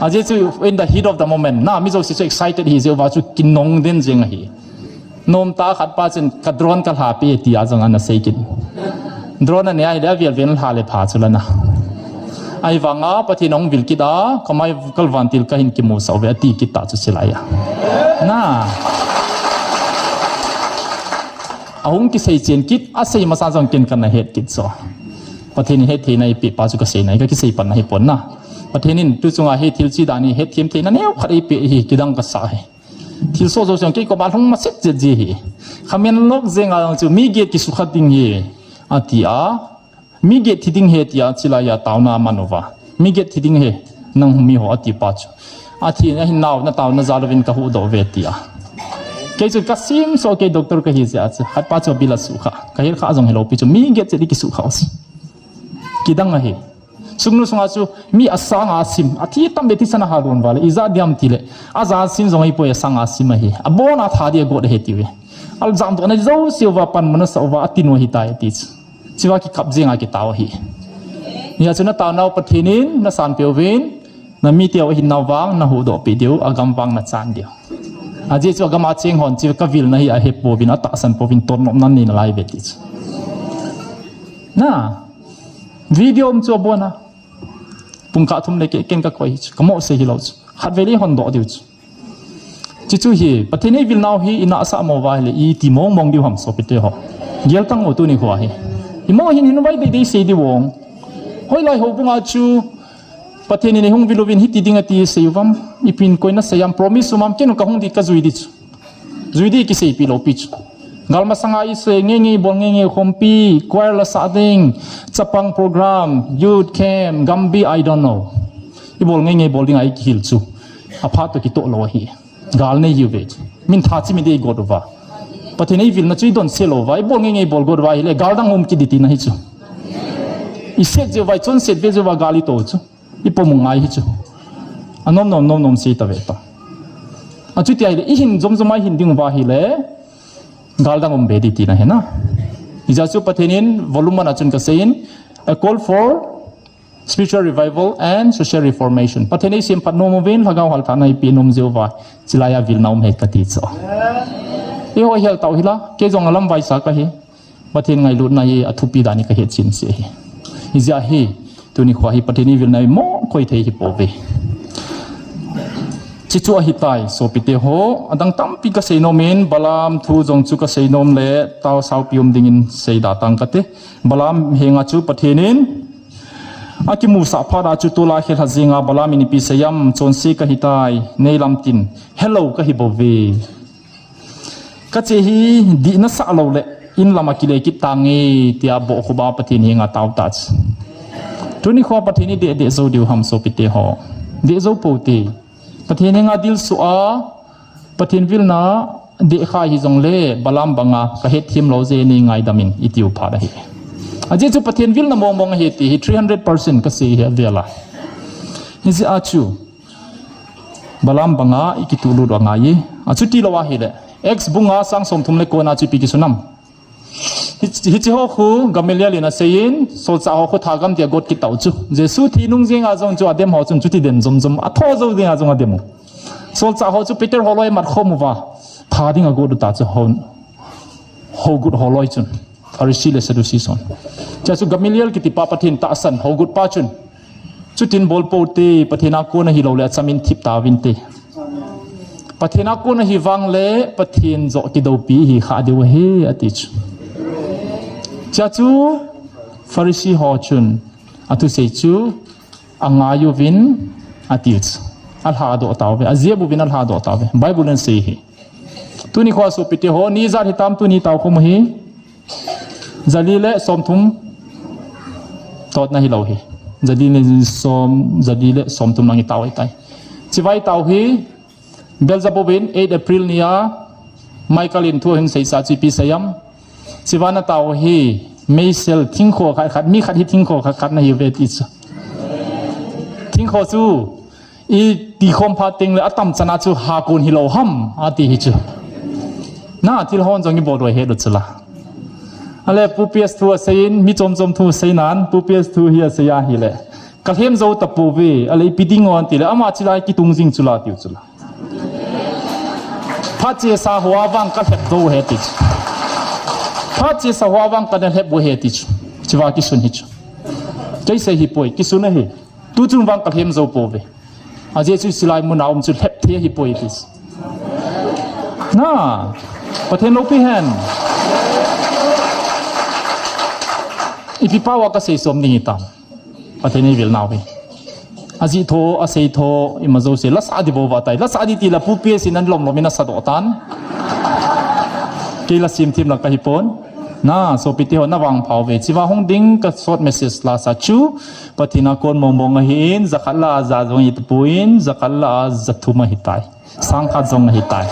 Ajeh chu in the heat of the moment. Na, mi jouse chu excited hi jeh uva chu kinong den jeng ahi. Nomtah khat pa chun ka drone kalha pe tia jong ana sei kit. Drone anei ahile avel vel lha le pha chu lana. Ahivanga Pathen ahung vil kit a, ka Michael Vantil kahin kimusah uve ati kit tah chu chulai a. Na. Ahung kisei chen kit, asei masa jong ken kana het kit chu. Pathen in hettheina eipeh pa chu kasei nai, kakisei pan na hipon na. Pathen in tu chunga hi thil che dan hi hetthem theina neokhat eipeh hi kidang kasa hi. Thilsoh jouse jong kei koma lhung maset chet ji hi. Khamen lok jenga jong chu mi get kisukha ding hi. Ati a. Mi get thi ding ahi tia, chulai a taona aman uva. Mi get thi ding ahi, nang miho ati pa chu. Athi, ahin nao, na taona jal uvin kahuhdoh uve tia. Kei chu kasim soh kei doctor kahi jeh a chu. Khat pa chu abil asukha. Kahil kha jong hilou pi chu. Mi get chet di kisukha usi. Kidang ahi. Sungnu sunga chu mi asanga asim. Athi tam be thisan ahal don vale. Ijat diam tile. Aja sin jong ahipoi asanga asim ahi. Abon a tha di agot ahi tiuve. Aljam dohna jouse uva panmun asah uva atin u ahitai ati chu. Chua kikap jenga kitao ahi. Hijeh chun nataonau Pathen in nasanpeh uvin, namite u ahinnau vang nahuhdoh peh diu, agam vang nachan diu. Ajeh chu agam a cheng hon chu kavilna hi ahepouvin, atahsan pouvin, totnopna nei nalai uve ti chu. Na, video um chu abona. Pungkah thum le keh ken kakoi hi chu. Kamo sei hilou chu. Khatvei le hon doh diu chu. Chuchu hi, Pathen eivilnau hi, inahsah mo uva ahile, iti mong mong diu ham sopite ho. Gel tang u tuni khoa hi. Imo hin hin vai dei dei sei diu vang. Hoilai houbunga chu, Pathen in eihung vil uvin hiti ding ati sei uvam. Ipin koina sei am promise umam ken kahung di kajui di chu. Jui di kiseipi lou pi chu. Gal masanga isei ngei ngei bol ngei ngei khompi, choir la sah ding, chapang program, youth camp, gambi, I don't know. Ibol ngei ngei bol ding a ikihil chu. Aphat to kitoh lou ahi. Gal nei hiuve chu. Min tha chi mi dei got uva. Pathen eivilna chu idon se lou uva. Ibol ngei ngei bol got uva ahile gal dang um kit di tina hi chu. Iset jeh uva, ichonset ve jeh uva gal ito chu. Ipom u ngai hi chu. Anom nom nom nom sei ta ve ta. Achuti ahile, ihin jom jom a ihin ding uva ahile, gal dang um be di tina hi na. Hijeh chu Pathen in volume one a chun kasei in, a call for spiritual revival and social reformation. Pathen in eisemphat nom uvin, lhagao halthahna eipeh nom jeh uva, chilai a vilna um ahi kati chu. Eiho hel tau hila, kei jong alamvaisa kahi. Pathen ngailutna hi athupi dan hi kahet chin se hi. Hijeh hi, tuni khoa hi Pathen eivilna hi mo koi thei hi pouve. Chuchu ahitai, sopite ho, adang tampi kasei nom in, Balaam thu jong chu kasei nom le, tao saupi um dingin seida tang kate. Balaam henga chu Pathen in akimusah phat a chu tol'a khelha jinga Balaam in ipi seiyam, chonse kahitai, neilam tin, hello kahi bouve. Kache hi dih nasah lou le, in lam a kile kit tange, tia bohkhup a Pathen henga tao tah chu. Tuni khoa Pathen ideh deh jou diu ham sopite ho. Deh jou poute. Pathen henga dilsu a, Pathen vilna dehkha hijongle, Balaam banga kahet thim lou jeh in nei ngaidam in itiu phat ahi. Ajeh chu Pathen vilna mong mong ahi ti hi three hundred percent kasei hi avel a. Hijeh a chu, Balaam banga ikituh lut u angai e. Achuti lou ahile, Acts bung nga chang somthum le kona chu ipi kisun am. Hiche, hiche ho khu Gamaliel in aseiyin, solchah ho khu thagam tia got kit tau chu. Jesu thi nung jenga jong chu adem ho chun chuti dem jom jom, atho jou dinga jong adem u. Solchah ho chu Peter holoi amat khom uva, tha dinga got u ta chu ho, hogut holoi chun. Pharisee le Sadducee son. Chua chu Gamaliel kitipa Pathen tahsan hogut pa chun, chutin bol poute, Pathen a kon ahilou le achamin thip tauvinte. Pathen a kon ahi vang le Pathen joh kidoupi ihi kha diu ahi, ati chu. Chua chu Pharisee ho chun athusei chu angai uvin ati chu. Alhadoh tauve, ajep uvin alhadoh tauve. Bible in asei hi. Tuni khoa sopite ho, ni ijat hitam tuni tao khom u hi. Jali le somthum totna hilou hi. Jali le som, jali le somthum lang itao ahitai. Chivai tao hi, Beelzebub in eight April nia Michael in thu ahin seisa chu ipi seiyam. Chivana tao hi, meisel thingkho khat khat, mi khat hi thingkho khat khat nahiuve ti chu. Thingkho chu, iti khom phat teng le atam chana chu hakon hilou ham, ati hi chu. Na, thil hon jong ibol doi het u chu la. Ale, Pu P S thu aseiyin, mi chom chom thu aseinan, Pu P S thu hi asei ahile. Kalhem jou tapouve, ale ipi ding o ati le, ama chilai kitung jing chu la tiu chu la. Phat chesa hoa vang kalhep jou ahi ti chu. Phat chesa hoa vang kana lhep u ahi ti chu. Chiva kisun hi chu. Kei sei hi poi, kisun ahi. Tuchung vang kalhem jou pouve. Ajeh chu chilai muna um chu lhep thei ahi poi ti chu. Na, Pathen loupi hen. Ipi pao a kasei som ding hitam. Pathen eivilnau hi. Ajih tho, asei tho, ima jouse, lasah di bou va tai. Lasah di ti la Pu P S in alom lom in asadoh tan. Kei la sim thim la kahi pon. Na, sopite ho na vangpha uve. Chiva hung ding ka short message lasa chu. Pathen a kon mong mong ahin, jakhat la a ja jong ahi tapon, jakhat la a ja thum ahitai. Sangkhat jong ahitai.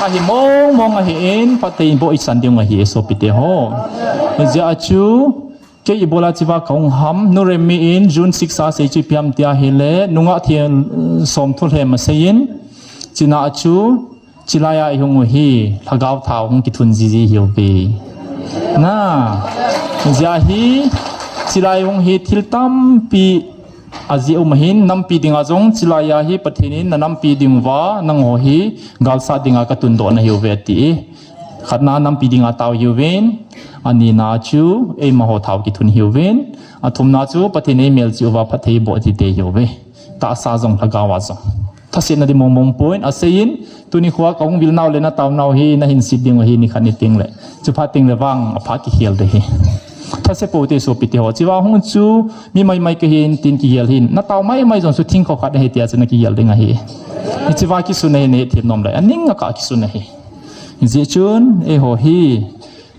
Ahi mong mong ahin, phatthei in bou isan ding ahi, sopite ho. Hijeh a chu, kei ibola chiva kahung ham, Nu Remmi in June six a sei chu ipi ham tia ahile, nungah thil, eh, som thu lhem aseiyin, chuna a chu, chilai a ihung u hi, lhagao thao hung kithun jiji ahiuve. Na, hijeh a hi, chilai hung hi thil tampi ajeh um ahin, nampi dinga jong, chilai a hi Pathen in nanampi ding uva, nangho hi, galsat dinga katundoh nahiuve ati. Khatna nampi dinga tao hiuvin, anina chu eimaho thao kithun hiuvin, athumna chu Pathen in eimel cheh uva phatthei boh tite hiuve. Tahsa jong lhagao a jong. Thasetna ding mong mong poi, aseiyin, tuni khoa kahung vil nau le natao nau hi nahin set diu ahi nikhat ni tengle. Chuphat tengle vang apha kikhel ding ahi. Thase poute sopite ho. Chua hung chu mi maimai kahin tin kigel hin. Natao maimai jong chu thingkho khat ahi tia chu nakigel ding ahi. Hichea kisun ahi, nahet them nom le. Aning akah kisun ahi. Hijeh chun eiho hi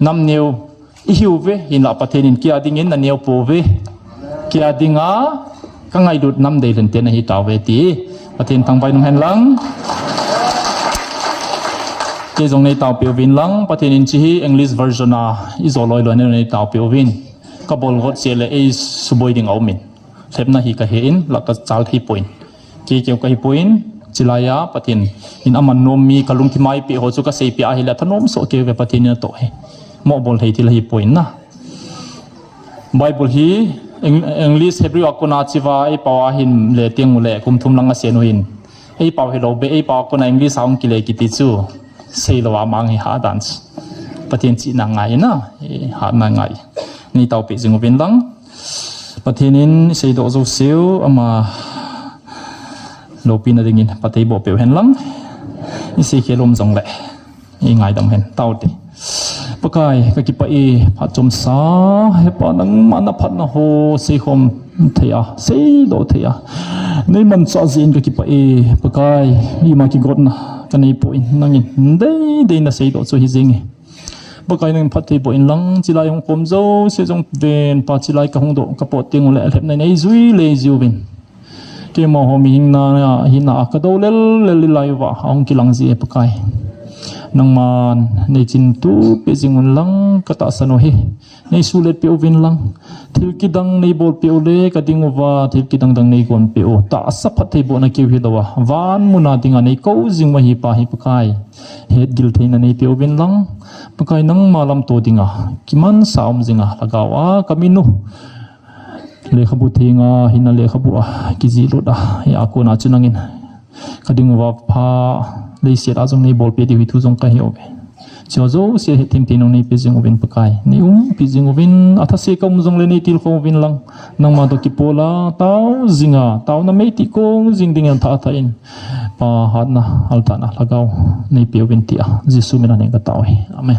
namneo ihiuve, hinla Pathen in kei a dingin naneo pouve. Kei a dinga kangailut nam deilen te nahi tauve ti Pathen thangvah in umhen lang. Kei jong neitaopeh uvin lang, Pathen in hiche hi English version a ijo loi loi a neitaopeh uvin. Kabol got cheh le eisuboi ding aumin. Lhepna hi kahen, la kachal thei poi. Kei keu kahi poi, hilaiya Pathen in aman nom mi kalung kimaipeh ho chu kaseipeh ahile thanom soh keuve, Pathen in atoh ahi. Mohbol thei thil ahipoi na. Bible hi Eng-, English Hebrew a kona hichea eipao ahin le tengule kum thum lang asen uhin. Eipao hilou beh, eipao a kona English a hung kile kiti chu seilou a mang hi hatdan chu. Pathen chihna ngai na, hatna ngai. Neitaopeh jing uvin lang. Pathen in iseidoh jouseu ama loupina dingin phatthei boh peh uhen lang. Isei khel um jongle eingaidam hen, taute. Pakai, kakipah e, phat chomsa, hepa nangma naphatna ho seikhom thei a, seidoh thei a neimanchah jeh in kakipah e. Pakai, ima kigotna kaneipoi, nangin deidei naseidoh chu hijenge. Pakai, nangin phatthei boh in lang, hilai hung khom jouse jong ven, Pa, hilai kahung doh kapot tengule lhepna in eijui le eijiuvin. Keimaho mihing na, hina a kadou lel lel lai uva ahung kilang jeh e Pakai. Nangman neichihnutpeh jing un lang katahsan u hi. Neisuhletpeh uvin lang. Thil kidang neibolpeh u le kading uva thil kidang dang neigonpeh u. Tahsa phattheibohna keu hilouva van muna dinga neikou jing u ahi Pa hi Pakai. Hetgil theina neipeh uvin lang. Pakai, nangma lamto dinga kimansa um jinga lhagao a kamin u lekhabu thenga hina lekhabu a kijihlut a, hia kona chu nangin kading uva pha leiset a jong neibolpeh diu hi thu jong kahe uve. Hiche jouse hethem thei nung neipeh jing uvin Pakai. Neiumpi jing uvin, athase kaum jongle neitilkhou uvin lang. Nangma toh kipola tao jinga, taona meitih kong jing dingin athah thah in, Pa, hatna, althahna lhagao neipeh uvin tia Jesu min a ngen katao ahi. Amen.